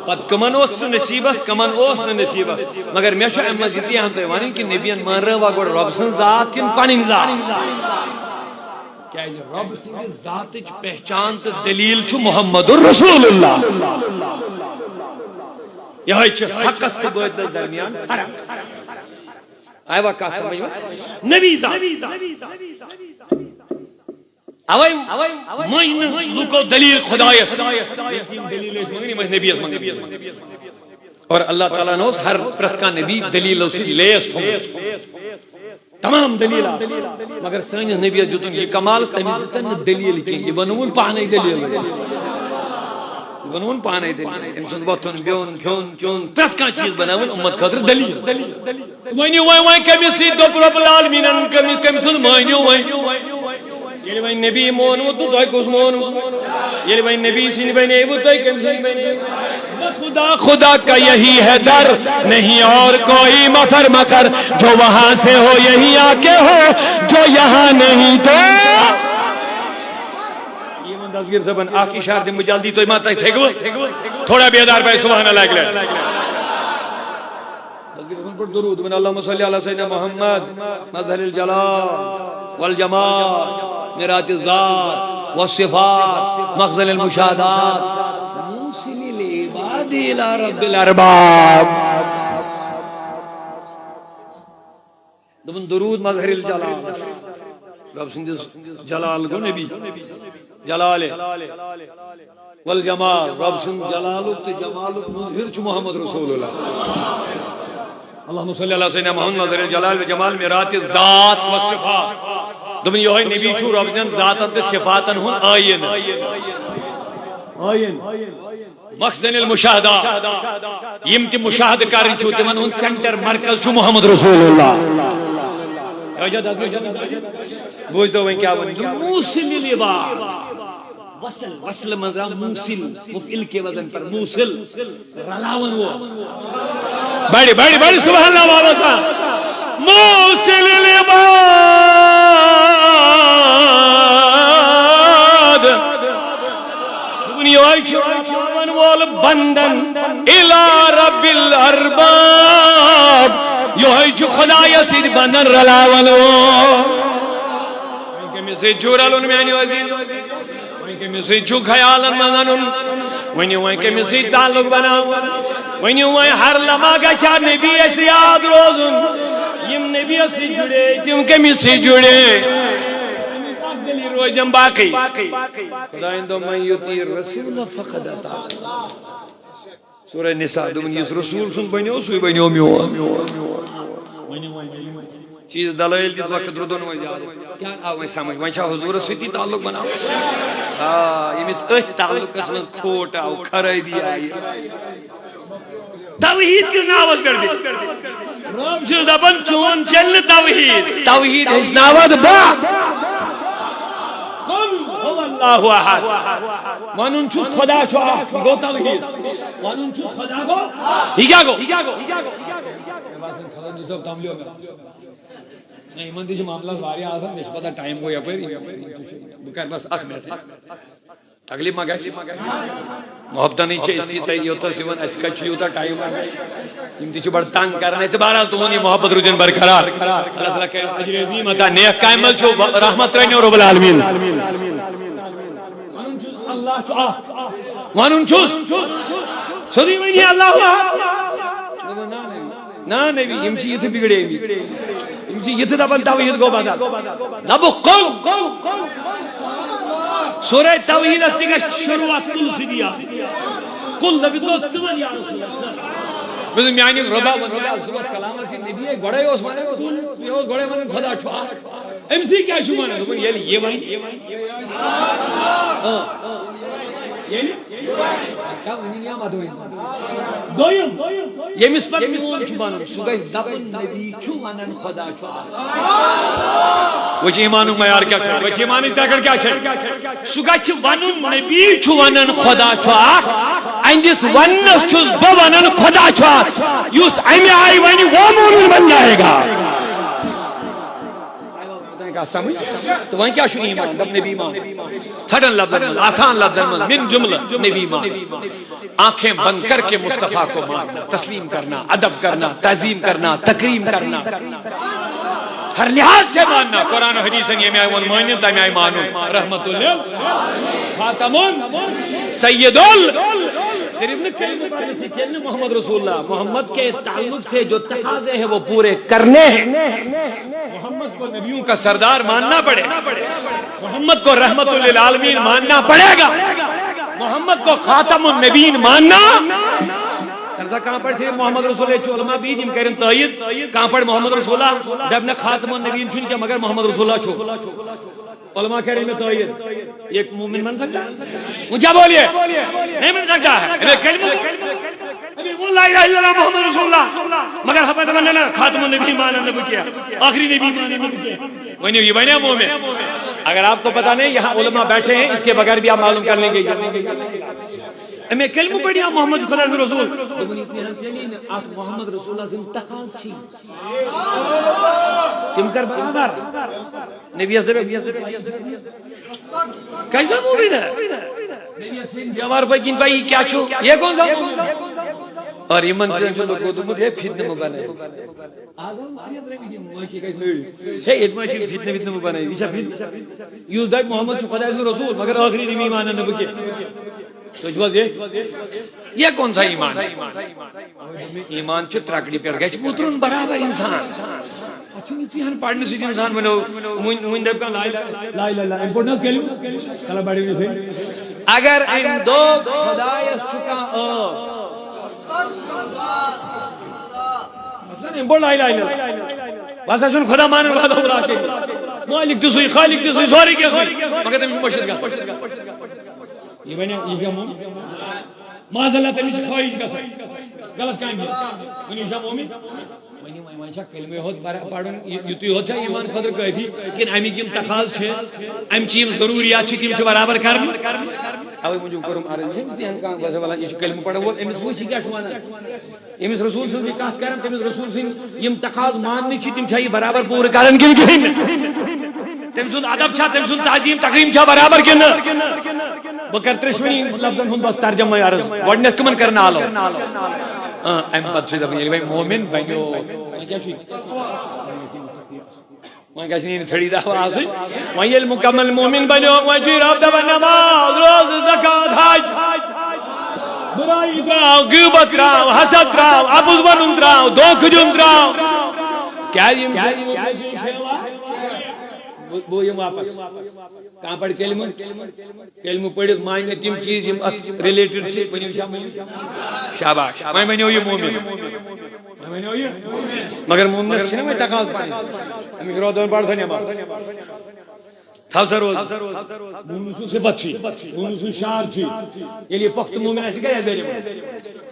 پَتہٕ کَمَن اوس سُہ نصیٖبَس، کَمَن اوس نہٕ نصیٖبَس۔ مگر مےٚ چھُ اَمہِ منٛز یِژٕے ہَن تۄہہِ وَنٕنۍ کہِ نبیَن مانرٲوا گۄڈٕ رۄب سٕنٛز ذات کِنہٕ پَنٕنۍ ذات؟ کیٛازِ رۄب سٕنٛدِ ذاتٕچ پہچان تہٕ دٔلیٖل چھُ محمد رسول اللہ۔ یِہوٚے چھِ حقَس تہٕ باطلَس درمیان فرق۔ آیوا کَتھ سمجھ منٛز؟ نبی ذات۔ اوے مٔنٛزۍ نہٕ لوٗکو دٔلیٖل خۄدایَس۔ یِم دٔلیٖل ٲسۍ منٛگان، یِم ٲسۍ نبیَس منٛگان۔ اور اللہ تعالیٰ ہَن اوس ہر پرٛٮ۪تھ کانٛہہ نبی دٔلیٖلو سۭتۍ لیس تھوٚمُت۔ تمام دٔلیٖل آسہٕ۔ مگر سٲنِس نبیَس دیُتُن یہِ کمال، تٔمِس دِژٕن نہٕ دٔلیٖل کینٛہہ، یہِ بنووُن پانَے دٔلیٖل۔ یہِ بنووُن پانَے دٔلیٖل۔ أمۍ سُنٛد وۄتھُن، بِہُن، کھیوٚن، چیوٚن، پرٛٮ۪تھ کانٛہہ چیٖز بنٲوٕن اُمت خٲطرٕ دٔلیٖل۔ ؤنِو وۄنۍ، وۄنۍ کٔمِس سۭتۍ دوٚپ رۄب العالمیٖنَن، کٔمِس، کٔمۍ سُنٛد مٲنِو وۄنۍ؟ ییٚلہِ وۄنۍ نبی مونوٕ تہٕ تۄہہِ کُس مونوٕ؟ ییٚلہِ وۄنۍ نبی سٕنٛدۍ بنے وٕ، تۄہہِ کٔمۍ سٕنٛدۍ بنے؟ خدا، خدا کا یہی ہے در، نہیں اور کوئی مفر مکر، جو وہاں سے ہو یہیں آ کے ہو، جو یہاں نہیں تو۔ دستگیر صٲبن اکھ اشارٕ دِمہٕ بہٕ جلدی، تُہۍ ما تُہۍ تھٔکوٕ؟ تھوڑا بیدار پے، سبحان اللہ اکہِ لٹہِ۔ دستگیر صٲبن پٲٹھۍ درود، دپان، اللہم صلی علی سیدنا محمد، مظہر الجلال والجمال، میرات الذات والصفات، مخزن المشاہدات، موصل العباد الی رب الارباب۔ دوٚپُن، درود مظہر الجلال، رب سٕنٛدِس جلال گوٚو نبی، جلال والجمال، رب سُنٛد جلالُک تہٕ جمالُک مظہر چھُ محمد رسول اللہ۔ اللہم صلی علی سیدنا محمد مظہر الجلال والجمال میرات الذات والصفات۔ دوٚپُن، یِہوٚے نبی چھُ رب سٕنٛدٮ۪ن ذاتن تہٕ صفاتن ہُنٛد ٲیٖنہٕ۔ ٲیٖنہٕ۔ مخزن المشاہدہ، یِم تہِ مشاہدٕ کرٕنۍ چھُ، تِمن ہُنٛد سینٹر مرکز چھُ محمد رسول اللہ۔ بوٗزتو وۄنۍ کیٛاہ ووٚن؟ موصل العباد۔ وصل، وصل منٛز آو موصل، مفعل کے وزن پر موصل، رلاون وول۔ بڑِ، بڑِ، بڑِ، سبحان اللہ بابا صاحب۔ موصل العباد۔ دوٚپُن، یِہوٚے چھُ رلاون وول بندن الی رب الارباب۔ یِہوٚے چھُ خدایس سۭتۍ بندن رلاون وول۔ وۄنۍ کٔمِس سۭتۍ چھُ رلُن میانیو عزیزو؟ وۄنۍ کٔمِس سۭتۍ چھُ خیالن منٛز انُن؟ ؤنِو وۄنۍ کٔمِس سۭتۍ تعلق بناوُن؟ ؤنِو وۄنۍ ہر لمحہ گژھِ ہا نبی اَسہِ یاد روزُن۔ یِم نبی یس سۭتۍ جُڑے، تِم کٔمِس سۭتۍ جُڑے؟ اَکھ دٔلیٖل روزٮ۪م باقٕے۔ خدایَن دوٚپ، "من یطیع الرسول فقد اطاع اللہ۔" سورہ نساء، دوٚپُن، یُس رسول سُنٛد بنیو، سُے بنیو میون۔ چیز دلائل دِژ وقت رُدُن وۄنۍ زیادٕ۔ کیٛاہ آو وۄنۍ سمجھ؟ وۄنۍ چھا حضوٗرس سۭتی تعلق بناوُن؟ آ، ییٚمِس أتھۍ تعلقس منٛز کھوٹ آو، خرٲبی آیہِ۔ توحید کِس ناوس پٮ۪ٹھ دِتھ۔ رب چھُس دپان، چون چلہِ نہٕ توحید۔ توحید ہیٚچھناوتھ بہٕ۔ قل هو اللہ احد۔ ونُن چھُس خدا چھُ اکھ، گوٚو توحید۔ ونُن چھُس خدا گوٚو، یہِ کیٛاہ گوٚو؟ مےٚ باسان، خلق صٲب تملیو مےٚ۔ نہ، یِمن تہِ چھِ معاملس واریاہ آسان، مےٚ چھِ پتہ ٹایم گوٚو یپٲرۍ۔ بہٕ کرٕ بس اکھ منٹ۔ تکلیف ما گژھِ؟ محبتن ہٕنٛدۍ چھِ أسۍ تہِ تۄہہِ یوٚتس یِوان، اَسہِ کتہِ چھُ یوٗتاہ ٹایم؟ یِم تہِ چھِ بڑٕ تنگ کران اَسہِ۔ تہٕ بہرحال، تُہُنٛد یہِ محبت روٗزِن برقرار۔ اللہ تعالیٰ کرِ اجر عظیم عطا۔ نیک کامہِ منٛز چھُ رحمت ترٛٲونو رب العالمین۔ ونُن چھُس، اللہ چھُ اکھ۔ ونُن چھُس، سیوٚدُے ؤنِو، اللہ اکھ۔ نہ نبی، یِم چھِ یِتھٕ بِگڑے مٕتۍ۔ یِم چھِ یِتھٕ دپان، توحید گوٚو بدل۔ دپُکھ، قل۔ سورہ توحیدس تہِ گژھِ شروعات قل سۭتی آسٕنۍ۔ قل، دٔپِتھ گوٚو، ژٕ وَن یا رسول اللہ۔ بہٕ چھُس میانہِ رۄبا وَنان، رۄبا، زٕ وقت کلامس یہِ نبی ہے گۄڈے اوس وَنان، قل، یہِ اوس گۄڈے وَنان، خدا چھُ اکھ۔ أمۍ سٕے کیٛاہ چھُ وَنان؟ دوٚپُن، ییٚلہِ یہِ وَنہِ۔ اۭں۔ ییٚلہِ؟ کیٛاہ وَنہِ یا مَتہٕ وَنہِ؟ دوٚیِم، ییٚمِس پَتہٕ میون چھُ وَنُن، سُہ گژھِ دَپُن، نبی چھُ وَنان، خدا چھُ اکھ۔ وۄنۍ چھِ ایمانُک معیار کیٛاہ چھُ؟ وۄنۍ چھِ ایمانٕچ ترٛکَر کیٛاہ چھِ؟ سُہ گژھِ وَنُن، نبی چھُ وَنان، خدا چھُ اکھ۔ أہنٛدِس وَننَس چھُس بہٕ وَنان، خدا چھُ اکھ۔ یُس اَمہِ آیہِ وَنہِ، وہ مومن بن جائے گا۔ تۄہہِ کیٛاہ سمجھ؟ تہٕ وۄنۍ کیٛاہ چھُ ایمان؟ دَپ نبی مان۔ ژھٹن لفظن منٛز، آسان لفظن منٛز، من جملہ نبی مان۔ آنکھیں بند کر کے مصطفیٰ کو ماننا، تسلیم کرنا، ادب کرنا، تعظیم کرنا، تکریم کرنا، ہر لحاظ سے ماننا۔ قرآن و حدیثن ییٚمہِ آیہِ ووٚن مٲنِو، تَمہِ آیہِ مانُن۔ رحمت اللہ، خاتم ال، سید ال، صرف نہ کلمہ پڑھنے سے چلے نہ محمد رسول اللہ، محمد کے تعلق سے جو تقاضے ہیں وہ پورے کرنے ہیں۔ محمد کو نبیوں کا سردار ماننا پڑے، محمد کو رحمت للعالمین ماننا پڑے گا، محمد کو خاتم النبیین ماننا۔ ترسا کانٛہہ پڑھِ صرف محمد رسول اللہ، علماء بیٚیہِ تِم کَرن تٲییٖد، کانٛہہ پڑھِ محمد رسول اللہ، دَپہِ نہ خاتم النبیین چھُنہٕ کینٛہہ مگر محمد رسول اللہ چھُ۔ علماء کہہ رہے ہیں، میں تو یہ، یہ مومن بن سکتا ہے؟ اونچا بولیے، نہیں بن سکتا ہے۔ ابھی کلمہ، ابھی وہ لا الہ الا اللہ محمد رسول اللہ، مگر ہم تو ماننا خاتم النبی ماننا بکیا، آخری نبی ماننا بکیا۔ ونیو، یہ بنیا مومن۔ اگر آپ کو پتا نہیں، یہاں علماء بیٹھے ہیں، اس کے بغیر بھی آپ معلوم کر لیں گے۔ امی کلمہ پڑھیا محمد خدا رسول۔ دوٚپُن، یہِ تہِ ہن تیٚلی نہٕ، اَتھ محمد رسول اللہ سٕنٛدۍ تقاضہٕ چھِ۔ تِم کر برابر۔ نبی یس دپے، کیسا مومن ہے؟ نبی یس سٕنٛدۍ دیوار پٔکۍ کِنۍ پَیی کیٛاہ چھُ؟ یہ کون سا مومن؟ اور یِمن چھُ لوٚگمُت ہے فتنہٕ مہٕ بنٲیِو۔ آز حظ واریاہ درٛامٕتۍ یِم، وۄنۍ کیٛاہ گژھِ نٔوۍ؟ ہے، ییٚتہِ ما چھِ فتنہٕ وِتنہٕ مہٕ بنٲیِو، یہِ چھا فتنہٕ؟ یُس دپہِ محمد چھُ خۄداے سُنٛد رسول، مگر ٲخری نبی مانن نہٕ بہٕ کینٛہہ۔ تُہۍ چھِو حظ یہِ؟ یہ کون سا ایمان ہے؟ ایمان چھُ ترکڑِ پٮ۪ٹھ گژھِ وُترُن برابر انسان۔ اتھ چھُنہٕ ژیہن پرنہٕ سۭتۍ انسان ونو، وُنہِ، وُنہِ دپہِ کانٛہہ لا الہ، لا الہ الا اللہ، امہِ پٲٹھۍ نہ حظ کٔرِو؟ چلو بڑٕ ؤنِو تُہۍ۔ اگر أمۍ دوٚپ خۄدایس چھُ کانٛہہ ٲب، مثلاً أمۍ پوٚر لا الہ الا اللہ۔ بس اَسہِ چھُنہٕ خۄدا مانن وحدہ لا شریک۔ مالک تہِ سُے، خالق تہِ سُے، سورُے کینٛہہ سُے۔ مگر تٔمِس چھُ مٔشِتھ گژھان۔ یہِ وَنہِ، یہِ کیٛاہ موٚن؟ معاذ اللہ، تٔمِس چھِ خٲہِش گژھان۔ غلط کامہِ ہِنٛز۔ وۄنۍ یہِ چھا مومن؟ وۄنۍ، وۄنۍ، وۄنۍ چھا کلمہٕ یوت بر-، پرُن، یہِ، یُتُے یوت چھا ایمان خٲطرٕ کٲفی؟ کِنہٕ اَمِکۍ یِم تقاضہٕ چھِ، اَمہِ چہِ یِم ضروٗریات چھِ، تِم چھِ برابر کرنہِ؟ اَوَے موٗجوٗب کوٚرُم عرض، یہِ چھَنہٕ تِہَن کانٛہہ وَسا وَلان، یہِ چھُ کلمہٕ پرن وول، أمِس وٕچھ یہِ کیٛاہ چھُ وَنان۔ ییٚمِس رسول سٕنٛز یہِ کتھ کران، تٔمِس رسول سٕنٛدۍ یِم تقاضہٕ ماننٕکۍ چھِ، تِم چھا یہِ برابر پوٗرٕ کران کِنہٕ کِہیٖنۍ نہٕ؟ تٔمۍ سُنٛد ادب چھا، تٔمۍ سُنٛد تعظیٖم تکریٖم چھا برابر کِنہٕ نہٕ؟ بہٕ کرٕ ترٛٮ۪شوٕنی لفظن ہُنٛد بس ترجمہ عرض۔ گۄڈٕنٮ۪تھ کٕمن کرناو؟ آ، اَمہِ پتہٕ چھُ دپان، ییٚلہِ وۄنۍ مومن بنیو، وۄنۍ کیٛاہ چھُ؟ وۄنۍ گژھِ نہٕ یہِ ژھٔڑی دعوا آسٕنۍ۔ وۄنۍ ییٚلہِ مُکمل مومن بنیو، وۄنۍ چھُ رب دپان، نماز، روزٕ، زکوٰۃ، حج۔ برائی تراو، غیبت تراو، حسد تراو، اپُز ونُن تراو، دھوکہٕ دیُن تراو۔ کیٛازِ یِم چھِ؟ بہٕ، بہٕ یِمہٕ واپس۔ کانٛہہ پرِ کلمہٕ؟ کلمہٕ پٔرِتھ مانہِ مےٚ تِم چیٖز یِم اتھ related چھِ، ؤنِو شاہ مومن۔ شاباش، وۄنۍ بنیو یہِ مومن۔ وۄنۍ بنیو یہِ۔ مگر مومنس چھِنہ وۄنۍ تقاضہٕ پنٕنۍ۔ أمِس چھُ رۄدُن بڑٕ سا نٮ۪ماز۔ تھاو سا روزٕ۔ مومن سُنٛد صفت چھِ، مومن سُنٛد شعار چھِ۔ ییٚلہِ یہِ پۄختہٕ مومن آسہِ، یہِ کَرِ اَسہِ بیٚیہِ نٮ۪ماز۔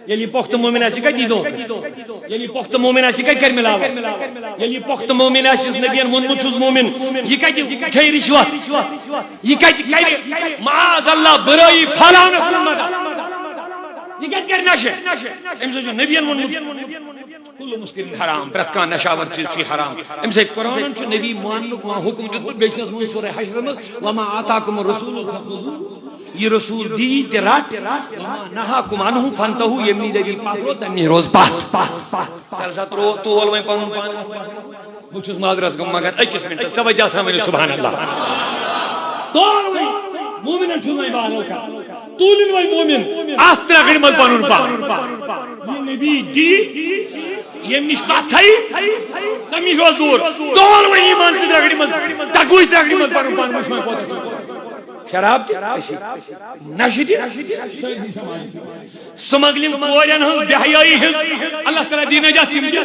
ییٚلہِ یہِ پۄختہٕ مومن آسہِ، یہِ کَتہِ یی دھوکہٕ؟ ییٚلہِ یہِ پۄختہٕ مومن آسہِ، یہِ کَتہِ کَرِ مِلاوَٹھ؟ ییٚلہِ یہِ پۄختہٕ مومن آسہِ، یُس نبین ووٚنمُت چھُس مومن، یہِ کَتہِ کھیٚیہِ رِشوت؟ یہِ کَتہِ کَرِ معاذ اللہ بُرٲیی پھٔہلاونَس منٛز مدد؟ یہِ کَتہِ کَرِ نشہٕ؟ أمۍ سۭتۍ چھُ نبین ووٚنمُت، کُلُّ مُسکِرٍ حرام، پرٛٮ۪تھ کانٛہہ نشاور چیٖز چھُ حرام۔ أمۍ سۭتۍ قرآنن چھُ نبی ماننُک وۄنۍ حُکم دیُتمُت، بیٚیہِ چھُنس ووٚنمُت سورہ حشرس منٛز، وما آتاکم الرسول فخذوہ، یہِ رسول دی تہِ رٹ، وما نہاکم عنہ فانتہوا، ییٚمہِ نِش دٔپِو پتھ روز، تَمہِ نِش روز پتھ۔ تیٚلہِ سا ترٛوو تول وۄنۍ پنُن پان۔ بہٕ چھُس معذرت گوٚمُت، مگر أکِس مِنٹَس توجہ سان ؤنِو سبحان اللہ۔ تول وۄنۍ، مومنن چھُ وۄنۍ بالو کران۔ تُلِن وۄنۍ مومن اَتھ ترٛکھِ منٛز پنُن پان۔ یہِ نبی دی، ییٚمہِ نِش پتھ تھایہِ، تَمہِ نِش روز دوٗر۔ تول وۄنۍ ایمان ژٕ ترٛکھِ منٛز، تَکوٕے ترٛکھِ منٛز پنُن پان وٕچھ وۄنۍ کوتاہ چھُ۔ شراب تہِ، أسی۔ نشہٕ تہِ، سٲرسٕے سماجس۔ سمگلنگ کورٮ۪ن ہٕنٛز بے حیٲیی ہٕنٛز، اللہ تعالیٰ دی نجات تِم تہِ۔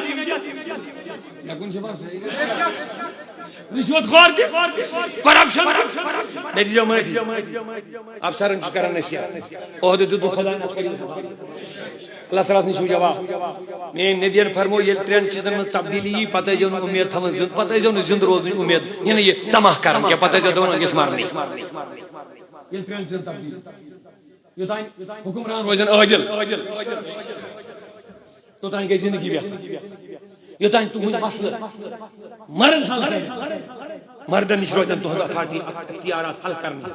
مےٚ کُن چھِ باسان۔ رشوت خور تہِ، کرپشن تہِ۔ مےٚ دیٖزیو معٲفی۔ افسرن چھُس کران نصیحت۔ عہدٕ دیُتُکھ خۄداین، اتھ کٔرِو۔ اللہ تعالیٰ ہس نِش چھُ جواب۔ میٲنۍ نبین فرموو، ییٚلہِ ترٛٮ۪ن چیٖزن منٛز تبدیٖلی یی، پتہٕ ٲسۍزیو نہٕ اُمید تھاوان زِنٛدٕ، پتہٕ ٲسۍزیو نہٕ زِنٛدٕ روزنٕچ اُمید، یعنی یہِ طمع کران کینٛہہ، پتہٕ ٲسۍزیو دپان، أسۍ مرنٕے۔ ییٚلہِ ترٛٮ۪ن چیٖزن تبدیٖلی۔ یوٚتام حُکمران روزن عٲدِل، توٚتام گٔے زندگی بہتر۔ یوٚتام تُہُنٛد مسلہٕ مرد حل کرِ، مردن نِش روزن تُہنٛز اتھارٹی، اختیارات حل کرنہٕ،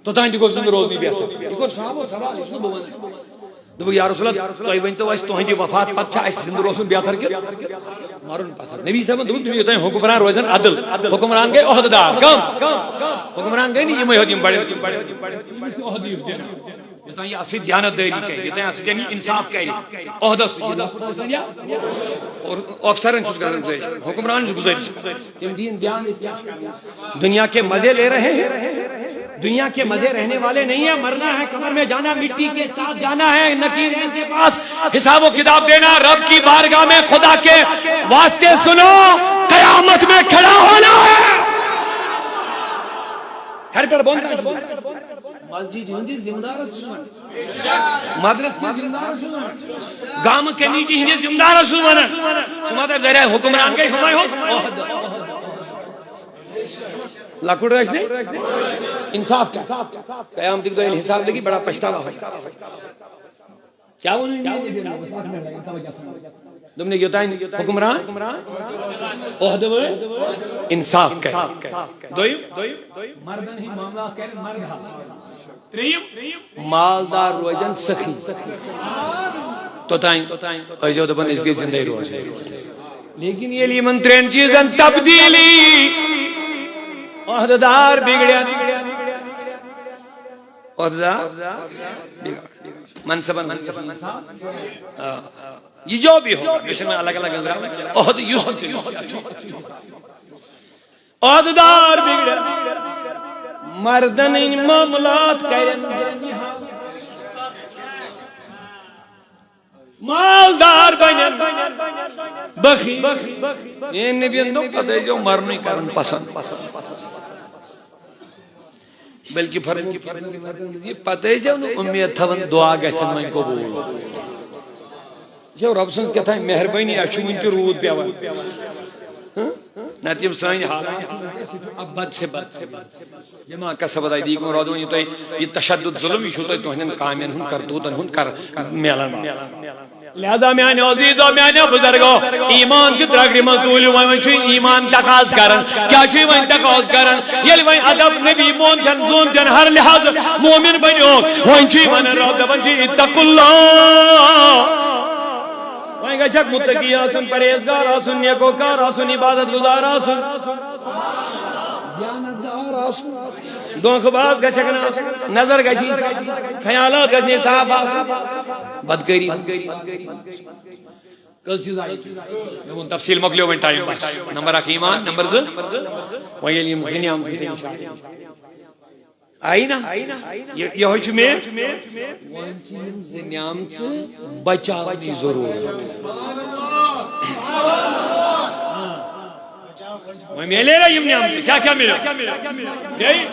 توٚتام تہِ گوٚو زندٕ روزنٕے بہتر۔ یہِ کوٚر صحابو سوال، یہِ چھُنہٕ بہٕ ونان۔ دوٚپُکھ، یا رسول اللہ، تُہۍ ؤنۍ تو اَسہِ، تُہنٛدِ وفات پتہٕ چھا اَسہِ زندٕ روزُن بہتر کِنہٕ مرُن پتھر؟ نبی صٲبن دوٚپ، یوٚتام حُکمران روزن عدل، حُکمران گٔے عہدٕ دار۔ کم؟ حُکمران گٔے نہٕ یِمے ہوت، یِم بڑے۔ ییٚمِس تہِ عہدٕ یُس دِنہٕ۔ یوٚتام یہِ اَتھ سۭتۍ دیانت دٲری کرِ، یوٚتام اَتھ سۭتۍ یہِ انصاف کرِ، عہدس سۭتۍ، ییٚلہِ حُکمران یا اور افسرن چھُس کران گُزٲرِش، حُکمرانن چھُس گُزٲرِش، تِم دِیِن دیان، أسۍ کیٛاہ چھِ کران۔ دنیا کے مزے لے رہے ہیں، دنیا کے مزے رہنے والے نہیں ہیں، مرنا ہے، قبر میں جانا، مٹی کے ساتھ جانا ہے، نکیر کے پاس حساب و کتاب دینا، رب کی بارگاہ میں خدا کے واسطے سنو، قیامت میں کھڑا ہونا ہے۔ ہر پڑھ بند کر۔ مسجد ہُنٛد ذمہٕ دار چھُ سُہ۔ مدرسہٕ ہُنٛد ذمہٕ دار چھُ سُہ۔ گامہٕ کمیٹی ہٕنٛدِ ذمہٕ دار چھُ سُہ وَنان۔ ژٕ ما دَپ ذرا حُکمران گٔے ہُمے ہوت۔ لۄکُٹ ٲسۍ نے۔ انصاف کر۔ قیامتٕکۍ دۄہ ییٚلہِ حساب لگی، بڑا پچھتاوا ہوگا۔ کیٛاہ ووٚنُے مےٚ نبی ربس؟ اکھ منٹ لگن توجہ سان۔ دوٚپنَے، یوٚتام حکمران عہدٕ وٲلۍ انصاف کرِ۔ دوٚیِم، مردن ہٕنٛدۍ معاملات کرن مرد حل۔ ترٛیٚیِم، مالدار روزن سخی۔ توٚتام ٲسۍزیو دَپان، أسۍ گٔژھۍ زِندَے روزٕنۍ۔ لیکن ییٚلہِ یِمن ترٛٮ۪ن چیٖزن تبدیٖلی، عہدٕ دار بِگڑن، عہدٕ دار بِگڑن۔ منصبن ہٕنٛز۔ آ۔ یہ جو بھی ہو، مےٚ چھُنہٕ الگ الگ أنٛزراوان کینٛہہ۔ عہدٕ یُس تہِ، یُس تہِ۔ عہدٕ دار بِگڑن، مردن ہٕنٛدۍ معاملات کرن، مالدار بنن، بخیل۔ میٛٲنۍ نبیَن دوٚپ، پتہٕ ٲسۍزیو مرنُے کران پسند۔ بلکہ فرموو، یہِ پتہٕ ٲسۍزیو نہٕ اُمید تھاوان دعا گژھن وۄنۍ قبوٗل۔ یہِ چھو رۄب سٕنٛز کیٛاہ تام مہربٲنی، اَسہِ چھُ وٕنہِ تہِ روٗد پٮ۪وان۔ ہہ؟ نتہٕ یِم سٲنۍ حالات چھِ وٕنکیٚس، یہِ چھُ اب بد سے بد۔ بما کسبت ایدیکم، راتھ وۄنۍ یہِ تۄہہِ یہِ تشدد ظلم، یہِ چھُو تۄہہِ تُہنٛدٮ۪ن کامٮ۪ن ہُنٛد کرتوٗتن ہُنٛد کر میلان۔ لہذا میانیو عزیزو، میانیو بزرگو، ایمان چہِ ترکڑِ منٛز توٗلِو وۄنۍ، وۄنۍ چھُ ایمان تقاض کران۔ کیٛاہ چھُ وۄنۍ تقاض کران؟ ییٚلہِ وۄنۍ ادب نبی مونتن زونتن ہر لحاظ مومن بنیو، وۄنۍ چھُ وَنان رب دپان چھُ، اتقوا اللہ۔ وۄنۍ گژھکھ متقی آسُن، پرہیزگار آسُن، نیکوکار آسُن، عبادت گزار آسُن، دیانتدار آسُن۔ دھوکہٕ باز گژھکھ نہٕ آسُن، نظر گژھی صاف، خیالات گژھِ صاف آسُن۔ بدکٲری۔ کٔژ چیٖز آیہِ؟ مےٚ ووٚن تفصیٖل، مۄکلیو وۄنۍ ٹایم بس۔ نمبر اکھ ایمان، نمبر زٕ، وۄنۍ ییٚلہِ یِم زٕ نعمژٕ تٔمِس آیہِ نا، یہِ، یِہوٚے چھُ مےٚ۔ وۄنۍ چھِ یِم زٕ نعمژٕ بچاونٕچ ضروٗرت۔ وۄنۍ میلے نا یِم نعمتہٕ، کیٛاہ کیٛاہ میلیو؟ بیٚیہِ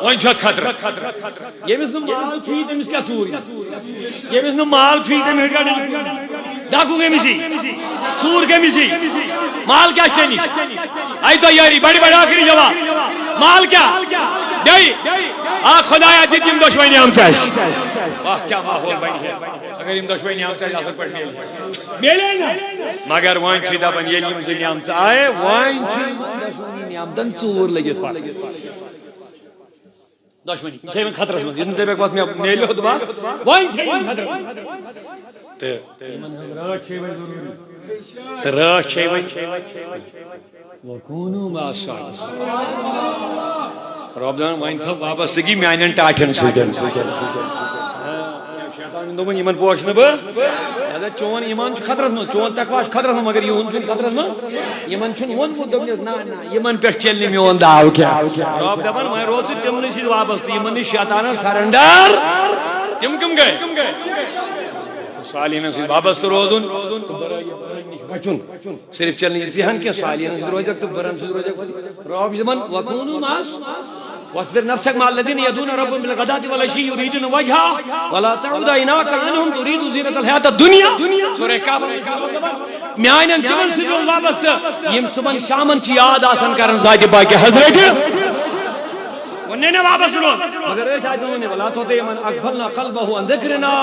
وۄنۍ چھُ اَتھ خطرٕ۔ ییٚمِس نہٕ مال چھُ، یہِ تٔمِس کیٛاہ ژوٗر یی؟ ییٚمِس نہٕ مال چھُ، یہِ تٔمِس ہیٚکہِ ڈاکوٗ کٔمِس یی؟ ژوٗر کٔمِس یی؟ مال کیٛاہ چھُ ژےٚ نِش؟ اَتہِ دۄہ یٲری، بڑِ بڑِ ٲخری جواب۔ مال کیٛاہ؟ بیٚیہِ؟ آ خۄدایا، دِتۍ یِم دۄشوَے نعمژٕ اَسہِ۔ واہ، کیٛاہ ماحول بنہِ ہے۔ اگر یِم دۄشوے نعمژٕ اَسہِ اَصٕل پٲٹھۍ میلہِ۔ میلے نہ۔ مگر وۄنۍ چھُ دَپان، ییٚلہِ یِم زٕ نعمژٕ آیہِ، وۄنۍ چھِ یِمن دۄشوٕنی نعمتن ژوٗر لٔگِتھ پَتہٕ۔ دۄشوٕنی۔ یِم چھِ یِمن خطرس منٛز۔ یِم دَپَکھ، بَس مےٚ میلیو تہٕ بَس، وۄنۍ چھِ یِم خطرس منٛز۔ تہٕ یِمن ہٕنٛز رٲچھ چھے وۄنۍ ضروٗری۔ تہٕ رٲچھ چھے وۄنۍ۔ وَکُونُوا مَعَ الصَّادِقِینَ۔ رۄب دَپان، وۄنۍ تھٲو وابستگی میانٮ۪ن ٹاٹھٮ۪ن سۭتۍ۔ شیطانن دوٚپُن، یِمن پوش نہٕ بہٕ۔ لہذا چون ایمان چھُ خطرس منٛز، چون تقویٰ چھُ خطرس منٛز، مگر یِہُنٛد چھُنہٕ خطرس منٛز۔ یِمن چھُنہٕ ووٚنمُت، دوٚپنس، نہ، نہ، یِمن پٮ۪ٹھ چلہِ نہٕ میون داو کینٛہہ۔ رۄب دَپان، وۄنۍ روز ژٕ تِمنٕے سۭتۍ وابستہٕ، یِمن نِش شیطانس surrender۔ تِم کٕم گٔے؟ صالحیٖنن سۭتۍ وابستہٕ روزُن تہٕ بُرٲیی نِش بچُن۔ صرف چلنہٕ یہِ ذہن کینٛہہ، صالحیٖنن سۭتۍ روزکھ تہٕ بُرن سۭتۍ روزکھ۔ رۄب دَپان، وَکُونُوا مَعَ الصَّادِقِینَ۔ وَاصْبِرْ نَفْسَكَ مَعَ الَّذِينَ يَدْعُونَ رَبَّهُم بِالْغَدَاةِ وَالْعَشِيِّ يُرِيدُونَ وَجْهَهُ وَلَا تَعْدُ عَيْنَاكَ عَنْهُمْ تُرِيدُ زِينَةَ الْحَيَاةِ الدُّنْيَا۔ سورہ کہف۔ میانٮ۪ن تِمن سۭتۍ روز وابستہٕ، یِم صُبحن شامن چھِ یاد آسان کران ذاتِ پاکِ حضرت۔ ووٚنُے نہ وابستہٕ روز، مگر أتھۍ آیہِ ووٚنُے، وَلَا تُطِعْ مَنْ أَغْفَلْنَا قَلْبَهُ عَنْ ذِكْرِنَا۔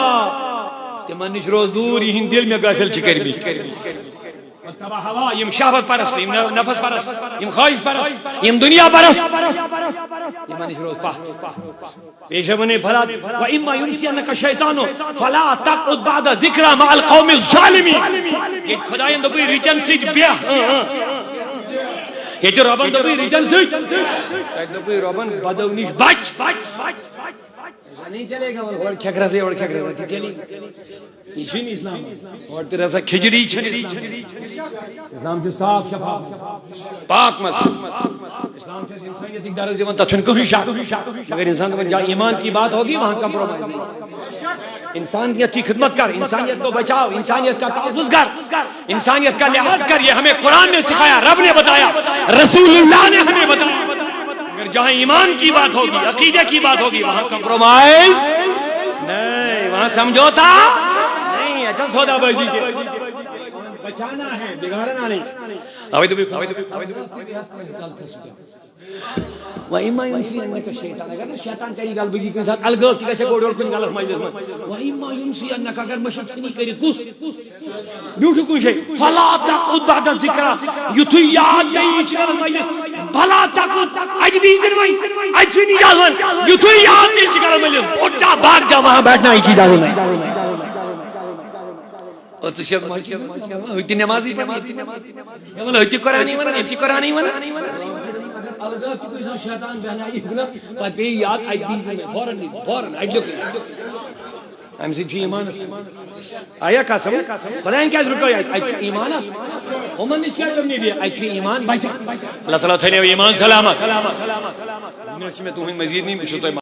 تِمن نِش روز دوٗر، یِہِنٛدۍ دِل مےٚ غٲفِل چھِ کٔرمٕتۍ۔ وَاتَّبَعَ هَوَاهُ، یِم شہوت پرست، یِم نفس پرست، یِم خواہش پرست، یِم دُنیا پرست، یِمن نِش روز پتھ۔ پیش ونے فلا، وَإِمَّا يَنْسِيَنَّكَ الشَّيْطَانُ فَلَا تَقْعُدْ بَعْدَ الذِّكْرَىٰ مَعَ الْقَوْمِ الظَّالِمِينَ۔ ییٚتہِ خۄدایَن دوٚپُے رٕتٮ۪ن سۭتۍ بیٚہہ۔ ییٚتہِ رۄبَن دوٚپُے رٕتٮ۪ن سۭتۍ۔ تَتہِ دوٚپُے رۄبَن بدو نِش بچ۔ زَنٕے چلے گا، وۄنۍ ہورٕ کھٮ۪کھ رَسٕے، یورٕ کھٮ۪کھ رَسٕے، تہِ چلی۔ یہِ چھُے نہٕ اسلام۔ اورٕ تہِ رَسا کھِچڑی چھَنہٕ اسلام۔ اسلام چھُ صاف شفاف، پاک مذہب۔ اسلام چھُ اَسہِ اِنسٲنیتٕکۍ درس دِوان، تَتھ چھُنہٕ کٕہٕنۍ شک۔ مگر انسان دَپان، جہاں ایمان کی بات ہوگی، وہاں کمپرومائز نہیں۔ انسانیت کی خدمت کر، انسانیت کو بچاؤ، انسانیت کا تحفظ کر، انسانیت کا لحاظ کر۔ یہ ہمیں قرآن نے سکھایا، رب نے بتایا، رسول اللہ نے ہمیں بتایا۔ مگر جہاں ایمان کی بات ہوگی، عقیدے کی بات ہوگی، وہاں کمپرومائز نہیں، وہاں سمجھوتا نہیں، اچھا سودا بازی کے۔ بچانا ہے، بگاڑنا نہیں۔ اوے تو بھی، اوے تو بھی، اوے تو بھی۔ وَإِمَّا يُنْسِيَنَّكَ الشَّيْطَانُ، اگر نہٕ شیطان کَرِ غلبہٕ یہِ کُنہِ ساتہٕ الگٲب تہِ گژھِ گۄڈٕ یورٕ کُنہِ غلط مجلس منٛز۔ وَإِمَّا يُنْسِيَنَّكَ، اگر مٔشِتھ ژھٕنی کٔرِتھ کُس؟ بیوٗٹھُو کُنہِ جایہِ۔ فَلَا تَقْعُدْ بَعْدَ الذِّكْرَىٰ، یُتھُے یاد تَیٚلہِ یہِ چھِ غلط مجلس۔ فَلَا تَقْعُدْ، اَجہِ بیٖزِ نہٕ وۄنۍ، اَجہِ چھُے نہٕ یاد وۄنۍ۔ یُتھُے یاد تیٚلہِ چھِ غلط مجلس۔ اوٚٹ جا، بھاگ جا، وہاں بیٹھنا ہی کی دارو نہیں۔ او، ژٕ چھَکھ ماجہِ، ہُہ تہِ نٮ۪مازٕے پَران، یہِ تہِ نٮ۪مازٕے پَران۔ یِمَن ہُہ تہِ قرآنٕے وَنان، یہِ تہِ قرآنٕے وَنان۔ اگر الگٲب تہِ کُنہِ ساتہٕ شیطان بیٚہنایہِ، پَتہٕ پیٚیہِ یاد، اَتہِ دیٖزِ مےٚ، فوراً دیٖزِ، فوراً، اَتہِ لیوٚکھُے۔ اَمہِ سۭتۍ چھُ ایٖمانَس۔ آیا قسم؟ خۄدایَن کیٛازِ رُکٲو اَتہِ؟ اَتہِ چھُ ایٖمانَس۔ یِمَن نِش کیٛازِ دوٚپ نبی، اَتہِ چھُ ایٖمان بَچان۔ اللہ تعالیٰ تھٲینو ایٖمان سلامت۔ وٕنہِ چھِ مےٚ تُہٕنٛدۍ مٔزیٖد نِنۍ، بہٕ چھُس تۄہہِ